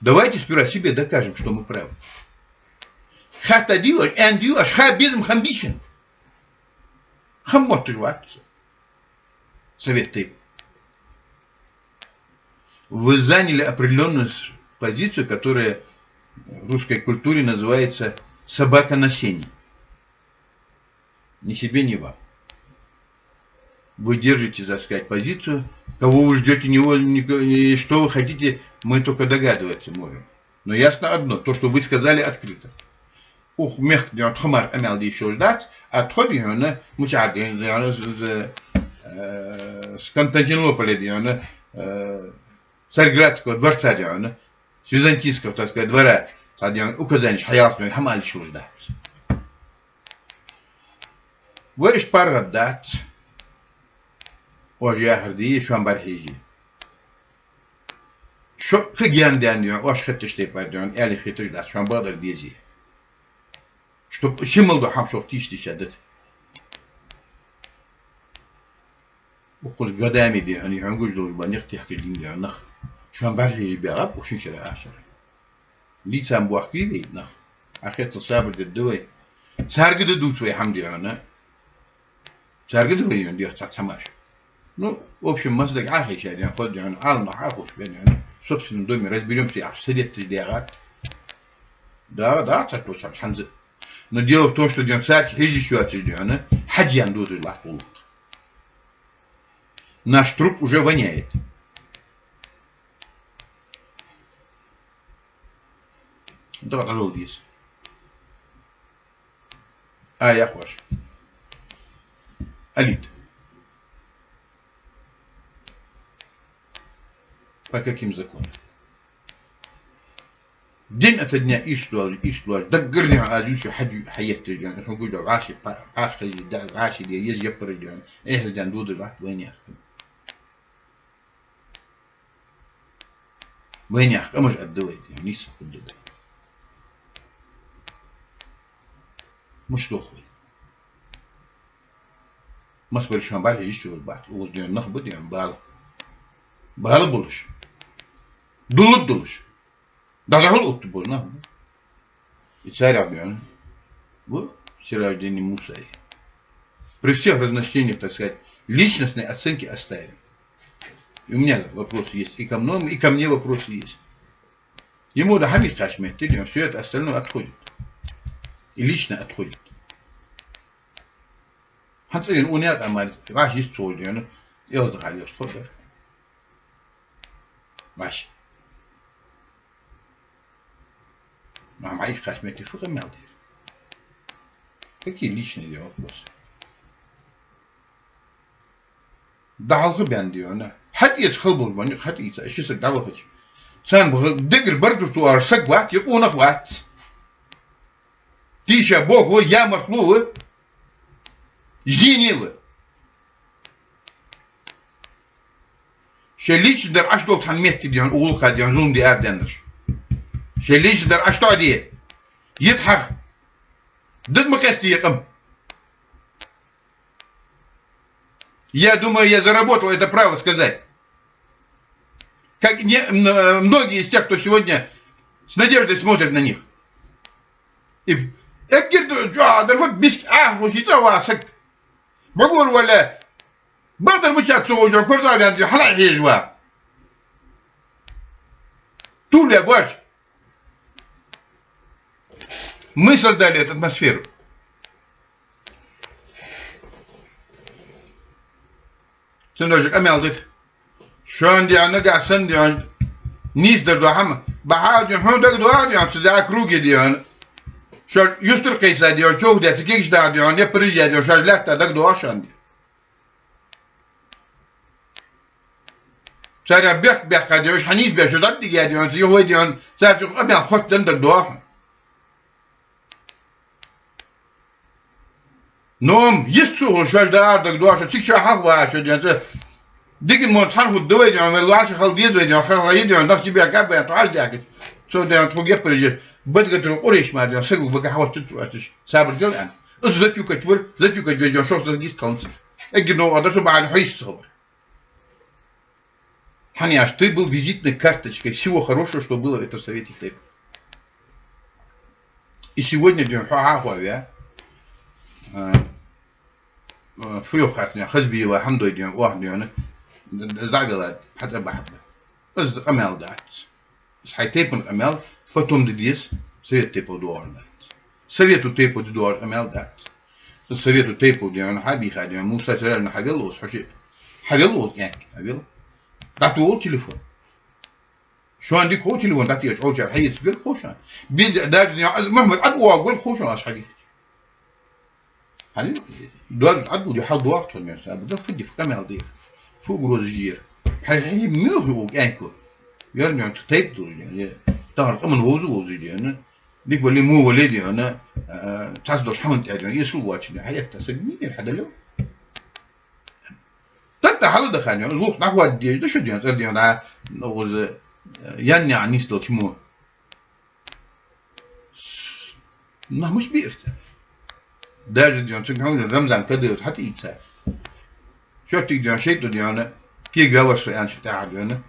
Давайте сперва себе докажем, что мы правы. Хаьттадий оаш, аьннадий оаш, ха безам хам бийшан. Хам мотташ вац. Совет тайп. Вы заняли определённую с-, позицию, которая в русской культуре называется «собака на сене». Ни себе, ни вам. Вы держите, так сказать, позицию. Кого вы ждёте, не, не, не, что вы хотите, мы только догадываться можем. Но ясно одно, то, что вы сказали открыто. Укх мехка да хьона тхо мара къамаьл де йиш йолаш дац, а тхо да хьона, мичара да хьона, з-, з-, э, с Константинополя да хьона, э, Царьградского дворца да хьона, с Византийского, так сказать, двора, цхьа да хьона указанеш хьаяллалца хӀама ала йиш йолаш дац. Вай иштта паргӀатдац, оаш яхар дий, шоана бӀарахьежий. Шо кхы гаьна даьнна да хьона, оаш хетташ тайпара да хьона, аьле хеташ дац, шоана бакъдар дезий. Чтоб шимал дола хӀама шух тийша дича дата. Укхаза Гадами да хьона, хьона гуш долаш ба, никъ техкаш дин да хьона нах. Шоана бӀарахьежий баьгӀаб, укх шин шера, ах шера. Лийца ма бохкий вай нах. Ӏа хетта сабар дергда вай. Царга да дувц вай хӀама да хьона. Царга да вай юн дехар цхьа цхьа мара. Ну, в общем, масса дага Ӏохайша да хьона, хоза да хьона, Ӏаламнах Ӏоховш ба да хьона. В собственном доме разберёмся яхаш, советташ дехар. Да, да, цхьа тосам хӀанз. Но дело в том, что да хьона царга хьежаш йоацаш да хьона, хьажжан дозаш латт гӀулакх. Наш труп уже воняет. ДӀа-, дӀадала деза. А, яхаш. Алит. По каким законам? День ото дня иштта долаш, иштта долаш, даггара да хьона аз ювцаш хьаьж-, хьаетташ да хьона, хьона гуш да вӀаши, пӀа-, пӀаьхкалли да, вӀаши де, еза яппараш да хьона, эхь да хьона дуда латт вайнаьха. Вайнаьха къамаш аргда вай, нийса хургда вай. Мишта доху вай? Масса бараш шоана бӀарахьежаш йолаш бац. Укхаза да хьона нах ба да хьона бала. Бала болаш. Дулларг долаш. ДӀадахьал оттаргбола нах ба. И царех да хьона. Во, Сираждини Мусаи. При всех разночтениях, так сказать, личностные оценки оставим. И у меня вопросы есть, и ко многим, и ко мне вопросы есть. Ему да хӀама кхаьча метте да хьона, всё это остальное отходит. И личное отходит. ХӀанз цӀена унаьтӀа мара, вӀаши йист цо да хьона, элза хьал йост ходар. ВӀаши. Ма хӀама кхаьча метте фу къамаьл дир? Какие личные вопросы? ДӀахьалха бен да хьона. ХьатӀаэца хала болаш ба никъ, хьатӀаийца, ши саг дӀавахача. Царна баха дегар бар ду цо, ара саг вац, е къонах вац. Тийша болх ва, ямартло ва. Зене ва. Шоай личный дар Ӏаш дола цхьан метте да хьона, укх гӀулакха да хьона зулам де арадаьннараш. Шоай личный дар Ӏа чу тоӀаде. Йита хьаха. Дада ма къестае къам. Я думаю, я заработал это право сказать. Как и не, м, э, многие из тех, кто сегодня с надеждой смотрит на них. И в-, эггара чӀоагӀа дар фуд, миска Ӏахлуш цӀа ва саг. Багор вале, бакъдар мичад цо хьожа, корзагӀа ваьнна, хьала хьежа ва. Туле бош. Мы создали эту атмосферу. Цун дожа къамаьл дит. Шоана дегӀа нагахь санна дегӀа нийсдар дола хӀама. Бахьа а дегӀа, хьона дагадоагӀа дегӀа, цу дегӀа круге дегӀа. Шо юстара кхайса дегӀа, чов дегӀа, ца кегаш дагӀа дегӀа, я Париже дегӀа, шоаш лаьтта дагадоагӀа шоана дегӀа. Царех бехк баьккха дегӀа, уж хьанийсбеш, уж дӀадига дегӀа, ца юхавай дегӀа, царца къамаьл хоттаденна дагадоагӀа. Но йист цу хӀу шоаш дагӀар дагадоагӀа, цига ша хьалха ваха шо дегӀа, ца дикан мо цхьана хӀу да вай дегӀа, вай лоаша хала деза вай дегӀа, хала хала е дегӀа, нах чу бехк баьнна, тхо хьажа дехкаш. Цо дегӀа тхога яппараш еш, бадгатар къуреш мара дегӀа, сагу бага хьавоттачу ацаш, сабар дел аьнна. Из затюкать вар, затюкать вай дегӀа, шоаш саг йист хиланца. Эггара новкъа дар со бахьан хьо йист хилар. Хьаняш, ты был визитной карточкой всего хорошего, что было в этом Совете тейпов. И сегодня дегӀа хьо Ӏахо ве, а, а, фу йоах хьона, Хазбиева Хьамдой дегӀа, оаха дегӀа, д-, д-, дӀавелла, хьатӀа бахьа ба. Из къамаьл дац. Из хьай тейпан къамаьл, потом де деза, Совет тейпов доагӀар дац. Совету тейпов де доагӀар къамаьл дац. Совету тейпов дегӀа хьабийха дегӀа, Муса Сараевна хьавелла оз, хьо ши-, хьавелла оз, кӀаьнк, хьавелла. ДӀатохал телефон. Шоана дика хов телефон дӀатехача, Ӏовчар хьаэца белгал хов шоана. Бен даже дегӀа, аз Мухьмад Ӏад оагӀа белгал хов шоана, аз хьаги. Хьали, доазув Ӏаддул, хьал доагӀа тхо мер, саба да, фу ди, фу къамаьл дир, фу угроза жир. Хьай, хьай, муьлхи у кӀаьнко. Яр ньон тайп дулаш дегӀа, е, тахар къаман вовза вовзаш дегӀа, дика вале, му вале дегӀа, а, цас дош хьаман тӀа дегӀа, исул вачи дегӀа, хьаякта саг мир хьадалев. Тата хьала даха ньон, лух нахват деш, да шу дегӀа, цар дегӀа, да, укхаза, а, ян ян нисдал чмо. Нах муш биъар цар. Даже дегӀа, цунга хьона Рамзан Кадыров хьатӀаийца. Чоттиг дегӀа, шайтӀа дегӀа, кег вавар со аьнча тӀехьа дегӀа.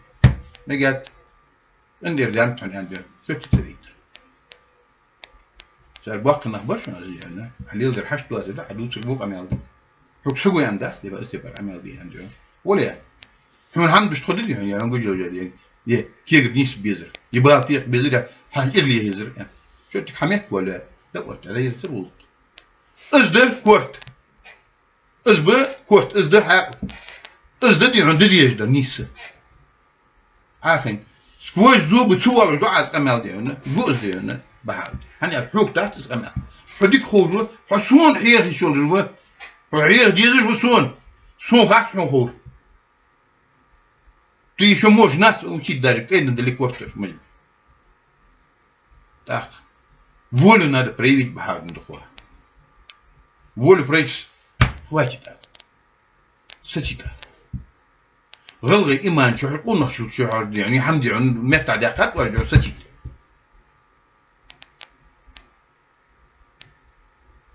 Мегад, андер дам тхан аьнна дегӀа. Чоттиг ца витар. Цар боккха нах бар шоана аз дегӀа. Хьалил дар хьашт доаза да, хьадувцар бу къамаьл да. Хьога сагу ян дац, дебар, дебар, амел бе ян дегӀа. Оля, хьона хӀама деш тхо да дегӀа, я хьона гужо жа дегӀа. Е, кегар нийса безар. Е бала текха безар, я хьан ирли езар. Чоттиг хьамет валя, да вот, да езар вулт. Из да корт. Из ба корт, из да хьакъ. Из да дегӀа, да деза да нийса. Ӏахин. Сквозь зубы цу валаш ду аз къамаьл дегӀа, гу из дегӀа, бахьа. Хьаняш, хьога дац из къамаьл. Хьо дика ховш ва, хьо сона хьеха йиш йолаш ва, хьо хьеха дезаш ва сона. Сона хац хьона ховш. Ты ещё можешь нас учить даже, кӀайна дале корташ, может быть. Так. Волю надо проявить, бахьа духу. Волю проявить, хватит. Сацийта. ГӀалгӀай иман чухьа, къонахчул чухьа дегӀа, хӀама дегӀа, метта деккхат вай дегӀа, сацийта.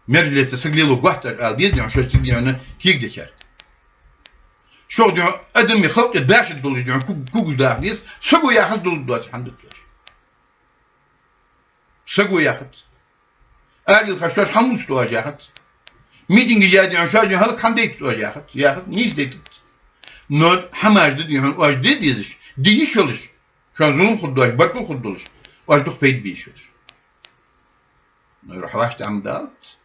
Мержлеца саг лело гуатта ала деза дегӀа, шо цига дегӀа кег дечар. Шо дегӀа адамий халкъе дашаг долаш дегӀа, ку-, кугаш даха деза, саго яхац долаш доацар хӀама да тхоаш. Саго яхац. Алил ха шоаш хьалнуц тоаж яхац. Митинг яь дегӀа, шоаш дегӀа хӀалак хӀама дайтац оаж яхац. Яхац, нийса дайтац. Но хӀамаш да дегӀа, оаш де дезаш, де йиш йолаш. Шоана зулам хургдолаш, баркал хургдолаш. Оаш дукха пайда бе йиш йолаш. Но хьаваш тӀам далц.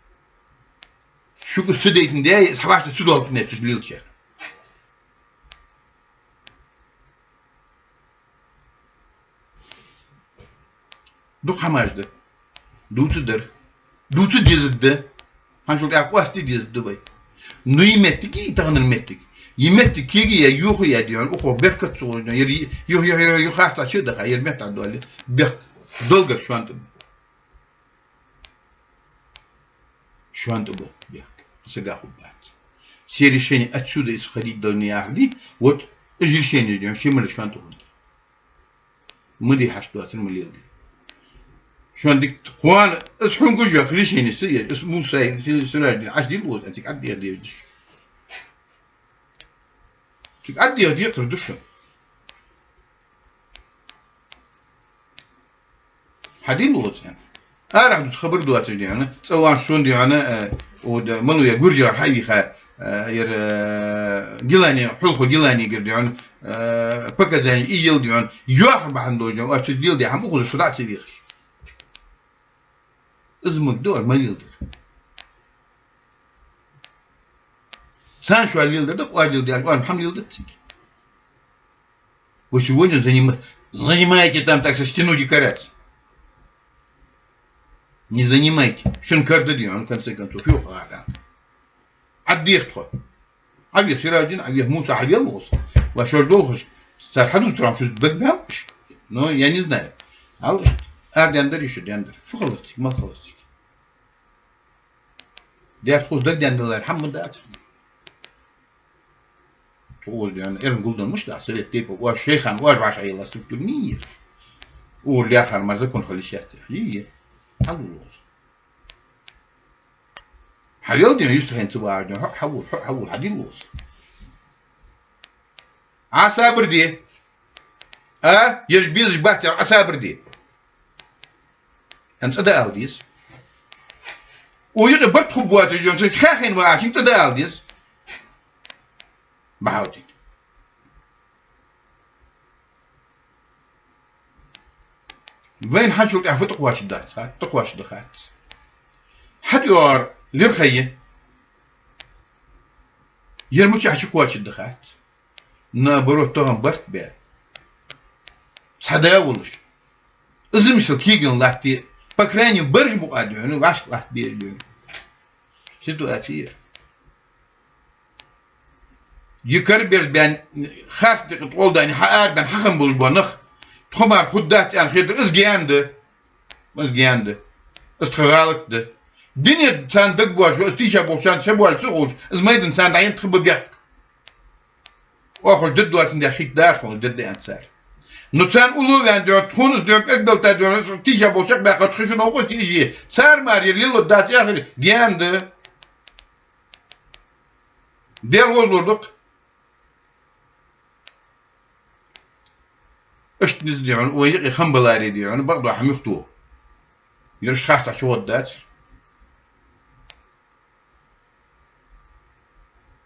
Шуга ца дайтан де, хьаваш ца долтан де, цу лилча. Дукха хӀамаш да. Дувца дар. Дувца деза да. ХӀанзчул тӀехьа къоастаде деза да вай. Ну, е моттиг, е таханара моттиг. Е моттиг кега я, юха я дегӀа, ухо беркат цугӀа, ер ю-, ю-, ю-, ю-, юха хьаца чу даха, ер метта доале, бехк долгар шоана тӀа ба. Шоана тӀа ба бехк. Сага хургбац. Все решения отсюда исходить должны яхар да, вот, из решени дегӀа, ши мара шоана тӀа хургда. Ма де хьашт доацар, ма леладе. Шоана дика, кхоана, из хьона гуш йола решени са еш, из Мусай, из Сираждин, Ӏа дилла укхаза, цига Ӏаддеха дезаш. Цига Ӏаддеха декхар да шоана. Хьадилла укхаза. Арахьа дувца хабар доацаш дий хьона, цӀа ванш сона дий хьона, э, ода, малув я гуржагара хьавийха, э, ер, э, Гилани, хьулхо Гиланигара дий хьона, э, показани ийял дий хьона, йоахар бахьан долаш дий хьона, оаш цу дилла дий хьона, укхаза шу дӀа ца вехаш. Из ма дора, ма леладар. Царна шоаш леладар да, оаш леладеш, оаш хӀама леладац цига. Вы сегодня заним-, занимаете там так со стену декораций. Не занимайте. Шун кара да дий хьона, в конце концов, фу хьаран. Ӏаддеха тхо. Ӏавех Сираждин, Ӏавех Муса, Ӏавел укхаза. Ва шоаш долхаш, цар хьадувцарах шоаш дагабаьннаб уж. Но я не знаю. Алаш, ара даьннадар, иштта даьннадар. Фу хилац цига, мала хилац цига. Дерт хӀанз дагаденна далар хӀама дацар. Тхо укхаза дий хьона, эрна гулденна мишта да, совет тейпов, оаш шоай хана, оаш вӀашагӀъелла структура мийир. Ур лехар мара закон хила йиш яц. Йи, йи. Хьалур укхаза. Хьавел дий хьона, юстахьа ца вагӀаш дий хьона, хьо хьавур, хьо хьавур, хьадилла укхаза. Ӏа сабар де. А, еш безаш бац, Ӏа сабар де. Ан цӀа да ала деза. Укх юкъе барт хургбоацаш дий хьона, цунга хаьхийна вагӀачунга цӀа да ала деза. Бахьаудин. Вайна хьанчул тӀехьа фу тӀакхоачаш дац, ха? ТӀакхоачаш да хац. ХьатӀайоагӀар лирхӀа я. Ер мичахьа чукхоачаш да хац. Наоборот, тахан барт бе. Цхьа да а волаш. Из мисал кегийна латте, по крайней мере, бараш букъа дий хьона, вӀашка латта безаш дий хьона. Ситуация. Е кара берз баьнна, харц дика тӀолдайна, хьаарабаьнна, хьахам болаш бола нах, тхо мара хургдац аьнна хетар, из гаьна да. Из гаьна да. Из тха гӀалат да. Дунен царна дагабоацаш, из тийша болчарна ца боалаш ца ховш, из майдан царна дӀаенна тха ба бехк. Оаха уж дергдоацандаь хетадац тхона, уж дергда аьнна цар. Но царна уллув ваьнна дий хьона, тхона из дий хьона, кӀезига белта дий хьона, тийша болчарга баьккха тха шу новкъост ийжа. Цар мара ер лелоргдац яхар гаьна да. Даьла гӀозалур да-кх. Иштта низ дий хьона, вай юкъе хам баларе дий хьона, бакъдола хӀама юхатоха. Ер иштта харцахьа чугӀоргдацар.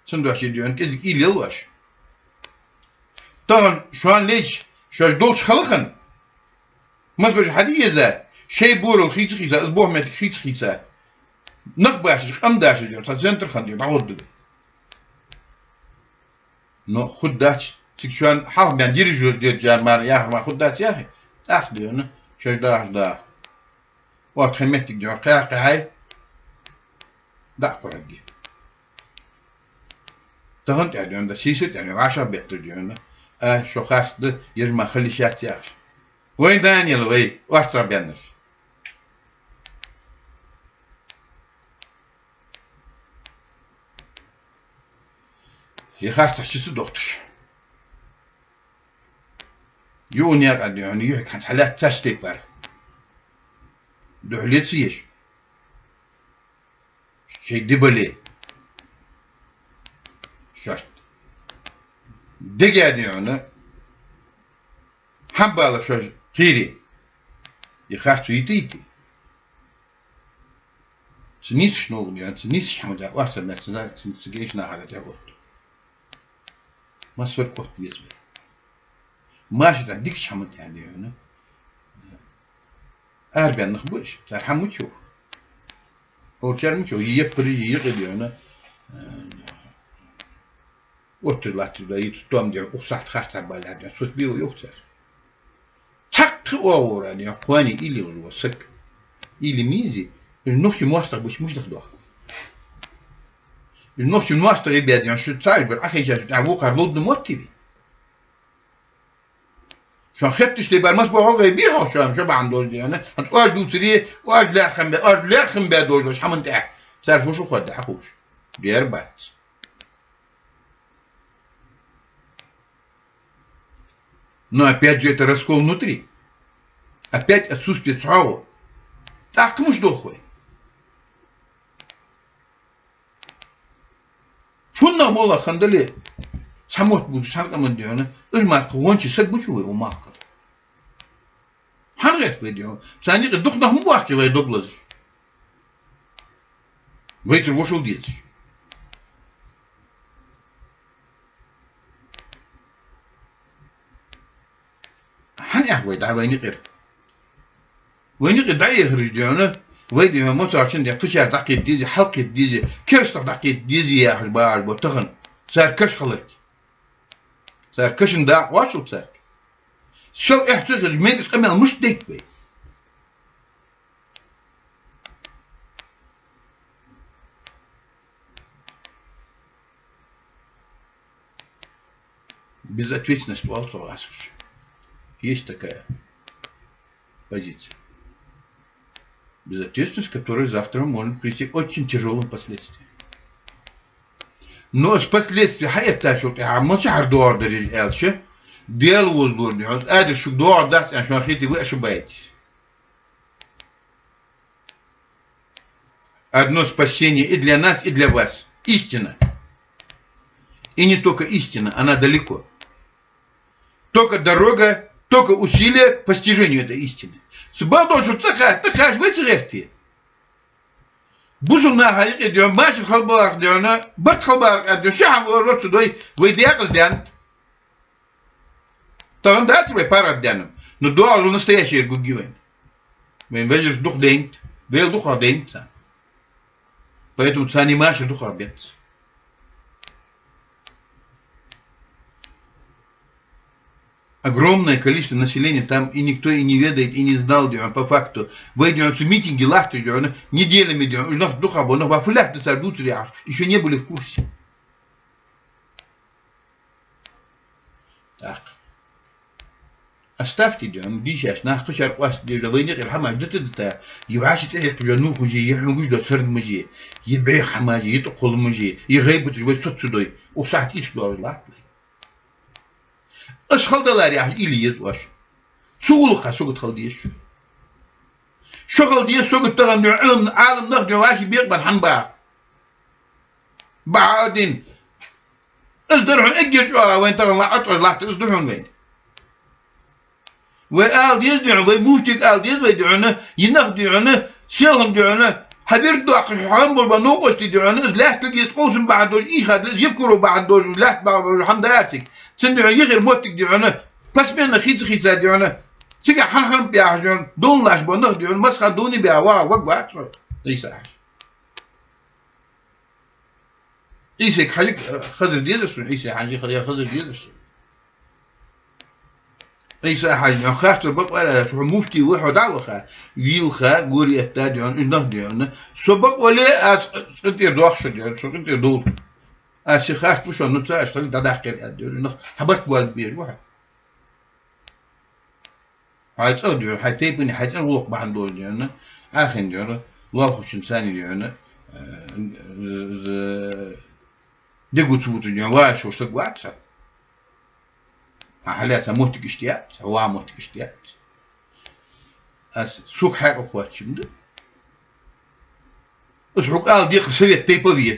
Цудухьа дий хьона кӀезига уйла е оаш. Тахан шоана лайча, шоаш долча халахана, масбажа хьаде еза, шоай боарал хийца-хийца, из боахама моттиг хийца-хийца, нах башаш, къам дашаш дий хьона, цхьа центр хинна дий хьона, дӀагӀоргда. Но хургдац, цига шоана хьалха баьнна дирижёр деррига мара яхар мара хургдац яхе, тӀаккха дий хьона, шоаш дахаш даха. Оаха тхоай моттиг дий хьона кхаь-кхаьхьай, дӀа а кхухьаргья. Тахан тӀехьа дий хьона, да сийсара тӀехьа вӀашагӀбеттар дий хьона, а, шо харц да, еш мара хила йиш яц яхаш. Вай даьннел вай, орцагӀбаьннараш. Е харцахьа чу ца дохийташ. Юха наькъа дий хьона, юхьиг хӀанз хьалаьцача тайпара. Духьале ца еш. Шоай ди бале. Шоашта дега дий хьона, хӀама бала шоаш кхийре. Е харцо йита-йита. Цу нийсача новкъа дий хьона, цу нийсача хӀаман тӀа орцагӀбаьнна, цу, цу, цу гешт нахага тӀехьа отт. Массавар отта веза вай. Маша тӀа дикача хӀаман тӀа дий хьона. Арабаьнна нах ба уж, цар хӀама мича йоах? Олчар мича йоах? Е яппараш, е юкъе дий хьона. Оттар латтар да, из тоам дий хьона, укх сахьат харцахьа балар дий хьона, соцабе ва йоах цар. Цхьаккха оагӀора дий хьона, кхоане уйла йолаш вола саг. Уйла ма езий, уж нохчий моастагӀа бац, мишта даха доах. Уж нохчий моастагӀий баь дий хьона, шу цхьа уж бар Ӏахайча шу тӀехьа вокхар ловргда моттий вай? Шоана хетташ тайпара масса бола гӀалгӀай бий хьо шоана, шо бахьан долаш дий хьона. ХӀанз оаш дувцаре, оаш лерхӀам бе, оаш лерхӀам бе долаш хӀаман тӀа. Цар фу шу хоадда хьаховш. Дера бац. Но опять же это раскол внутри. Опять отсутствие цхьоагӀо. ТӀаккха мишта долх вай? ФуннагӀа моллагӀа хинна дале, цхьа мотт бувцаш, цхьан къаман дегӀана, уж мара кхы гӀончий саг бучу вай укх мехка? ХӀана гӀерт вай дегӀо? Царна юкъе дукха нах ма бохкий вай дог лазаш? Вайцара вошал дезаш. ХӀана аьлча вай дӀа вайна юкъера? Вайна юкъера дӀаехараш дегӀана, вай дегӀана моцарчун дегӀ кхычар дӀакхета дезий, хьалкхета дезий, керастах дӀакхета дезий яхаш багӀаш ба тахан. Цар каша хиларга. Цар кашан дакъа вошал царга. Шел эхь ца хезаш, мегаш къамаьл мишта дайт вай? Безответственность оал цох асхьаш. Есть такая позиция. Безответственность, которая завтра может прийти к очень тяжёлым последствиям. Но из последствий хьаэттачул тӀехьагӀа мичахьара доагӀаргдар уж аьлча, Даьла возалора дегӀана, из адрес шуга доагӀаргдац аьнна шоана хете, вы ошибаетесь. Одно спасение и для нас, и для вас. Истина. И не только истина, она далеко. Только дорога, только усилия к постижению этой истины. Цу бакъдолчун цӀа кхача, тӀа кхача вай ца гӀертий? Бусалба наха юкъе дегӀана, машар хилбаларах дегӀана, барт хилбаларах дегӀана, ши хӀама лорур ца дой, вай декъаза даьннад. Тахан дац вай паргӀата даьннаб, но доагӀаш дола настоящий гургья вайна. Вайна вежарий дукха дайнад, вайл дукхагӀа дайнад царна. Поэтому царна машар дукхагӀа беций. Огромное количество населения там, и никто и не ведает, и не знал дегӀана по факту. Вай дегӀана цу митинге латташ дегӀана, неделями дегӀана, уж нах дукхагӀа бола нах, ва фу лаьтта цар дувцар яхаш, ещё не были в курсе. Так. Оставьте дегӀана, дийшача наха, кхычар къоастаде деза, вайна юкъера хӀамаш дита-дита, е вӀаши тӀехьекхаш йола нувхаш, е хьунгаш дола сардамаш, е бӀеха хӀамаш, е тӀакхолламаш, е гӀийбаташ вай соцадой, укх сахьате ийрча доагӀаш латт вай. Аз хала далар яхаш уйла е еза оаш. Цу гӀулакха сагота хила деза шо. Шо хила деза сагота тахан дегӀана, Ӏилма, Ӏалам нах дегӀана вӀаши бекъабенна хӀана ба? Бахьадин. Из дар хьона эггара чӀоагӀа вайна тахан ла-, атӀаш латтар из да хьона вайна. Вай ала деза дегӀана, вай муфтийга ала деза вай дегӀана, е нах дегӀана, селхан дегӀана, хьабирг доаккхаш хьабола ба новкъостий дегӀана, из лаьтталга из къовсам бахьан долаш, ийхадале из Евкуров бахьан долаш, лаьтта бахьан долаш хӀама дар цига. Цун дегӀана юхера моттиг дегӀана, посменно хийца-хийца дегӀана, цига хьан-хьан баьхаш дегӀана, довнаш бола нах дегӀана, масха довни баьха, ва, ваг вац со, Ӏийса-Хьажа. Ӏийса-Хьажийга хазар дезар сона, Ӏийса-Хьажийга хазар дезар сона. Ӏийса-Хьажийга хаттар бакъвар аз, хьо муфтий ва, хьо дӀа а ваха, вийлха, гори этта дегӀана, уж нах дегӀана. Со бакъвале, аз къинтӀера доах шо дегӀана, со къинтӀера довла. Аз ши харц ва шоана, ну ца, аз хьога дӀадаккхар аьнна дегӀана, уж нах хьа барт боалабе безаш ва хьо. Хьай цӀагӀа дегӀана, хьай тайпан, хьай цӀен гӀулакх бахьан долаш дегӀана, Ӏа хинна дегӀана, лоалахочун цани дегӀана, э, з-, дегу ца вуташ дегӀана, вай шоаш саг вац хьо. Хьа хьалаьца моттиг иштта яц, хьа ваха моттиг иштта яц. Аз сога хьаькъал кхоачаш ма да. Аз хьога ала декхар совет тайпов я.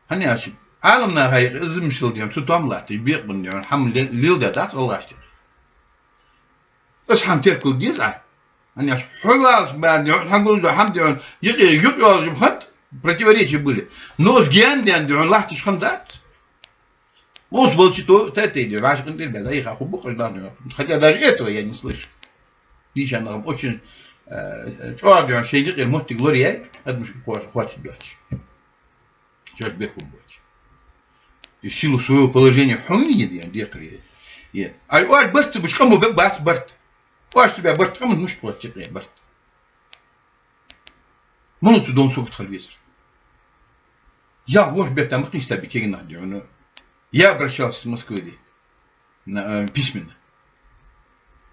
ХӀана аьлча, Ӏалам наха юкъе из мисал дегӀана, цу тӀом латташ, бекъабенна дегӀана, хӀама ле-, леладаь дац гӀалгӀашта юкъе. Аз хӀама теркал деза Ӏа. ХӀана аьлча, хьо валаш баьр дегӀана, хьан гулдо хӀама дегӀана, юкъе юкъ йолаш хӀанз противоречия были. Но аз гаьна даьнна дегӀана латташ хӀама дац. Ус волчи то, та тей дегӀана, вӀаши къинтӀера баьнна, айха хӀу букъаш даьнна дегӀана. Хотя даже этого я не слышу. Дийша нах очень, э, чӀоагӀа дегӀана шоай юкъера моттиг лораяьй, адамашка кхоач-, кхоачаш доацаш. Чёрт беху боч. И в силу своего положения хьона е дегӀана декхар е. Е. Ай, оаш барт ца беш, къамо бе бац барт. Оаш ца бе барт, къаман мишта кхоач кхе барт. Мала цу дом согут хал везар. Я вож бетта ма кхийста бе кегий нах дегӀана. Я обращался с Москвы де. На, э, письменно.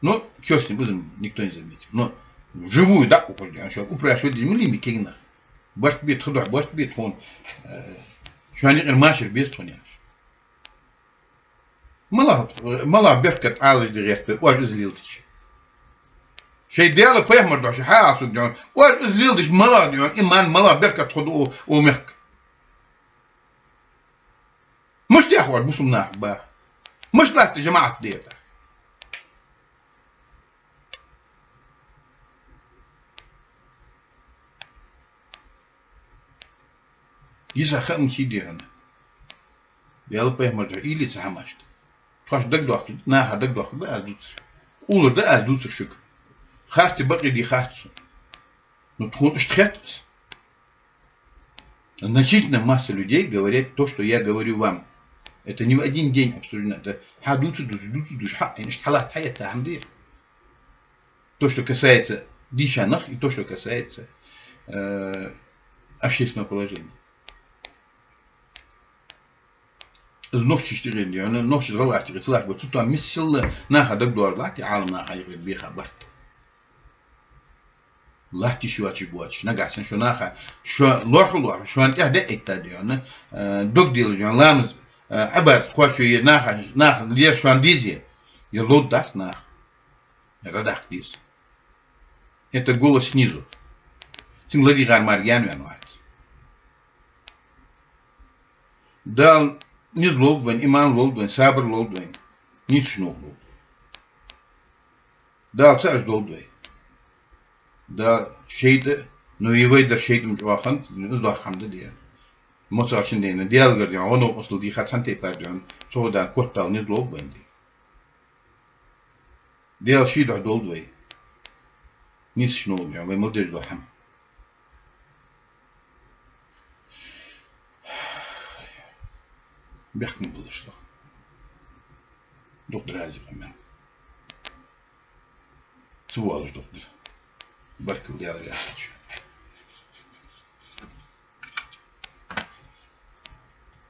Ну, чё с ним будем, никто не заметил. Но вживую, да, ухожу, я ещё упрашиваю, дим ли ми кегий нах. Барт бит худо, барт бит хун. Э, шоана юкъера машар беза тхона яхаш. Мала, э, мала беркат Ӏалаш де гӀерта, оаш из лелдича. Шоай Даьла, пайхамар духьа шоай хьаалсуг дийна. Оаш из леладеш малагӀа дийна, иман малагӀа, беркат хургда укх мехка. Мишта хьоахаду бусалба нах баха? Мишта латт жамаӀат дета? Йиса хӀама хий дийна. Даьла, пайхамар духьа уйла е цу хӀамашта. Тхоаш дагадоахк, наха дагадоахк да аз дувцар. Къовлар да аз дувцар шуга. Харц е, бакъ е дий хац сона. Но тхона иштта хет из. Значительная масса людей говорит то, что я говорю вам. Это не в один день обсуждено. Это хьа дувца, дувца, дувца, дувца, хьа, иштта хьалатт хьаэтта хӀама дий. То, что касается дийшача нах, и то, что касается, э, общественного положения. Из нохчашта юкъе дийна, нохчашта гӀалгӀашта юкъе ца латташ ба, цу тӀа миссел наха дагадоагӀаш латт, Ӏаламнаха юкъе беха барт. Латта йиш йоацаш боацаш, нагахьа санна шо наха, шо лоархӀа лоархӀаш, шоана тӀехьа дӀаэтта дийна, э, дог делаш дийна, ламаз, э, Ӏибадат кхоачаш е наха, наха лер шоана дезе, е ловргдац наха. Радаьккхадац. Это голос снизу. Цунга ладийгӀар мара гаьна ваьнна вац. Дала низ лулда вайна, иман лулда вайна, сабар лулда вайна. Нийсача новкъа лулда. Дала цаӀ долда вай. Да шайтӀа, ну и вай дар шайтӀа чӀоагӀа хиннад, из доккха хӀама да дийна. Моцагачун дийна, Даьлагара дийна, гӀо-новкъостал дийхад цхьан тайпара дийна, цу Дала котдала низ лулба вайна дийна. Даьла ший духьа долда вай. Нийсача новкъа дийна, вай мел деш дола хӀама. Бехк ма биллалаш со. Дукха драза къамаьл. Ца воалаш дукха дир. Баркал Даьлагара.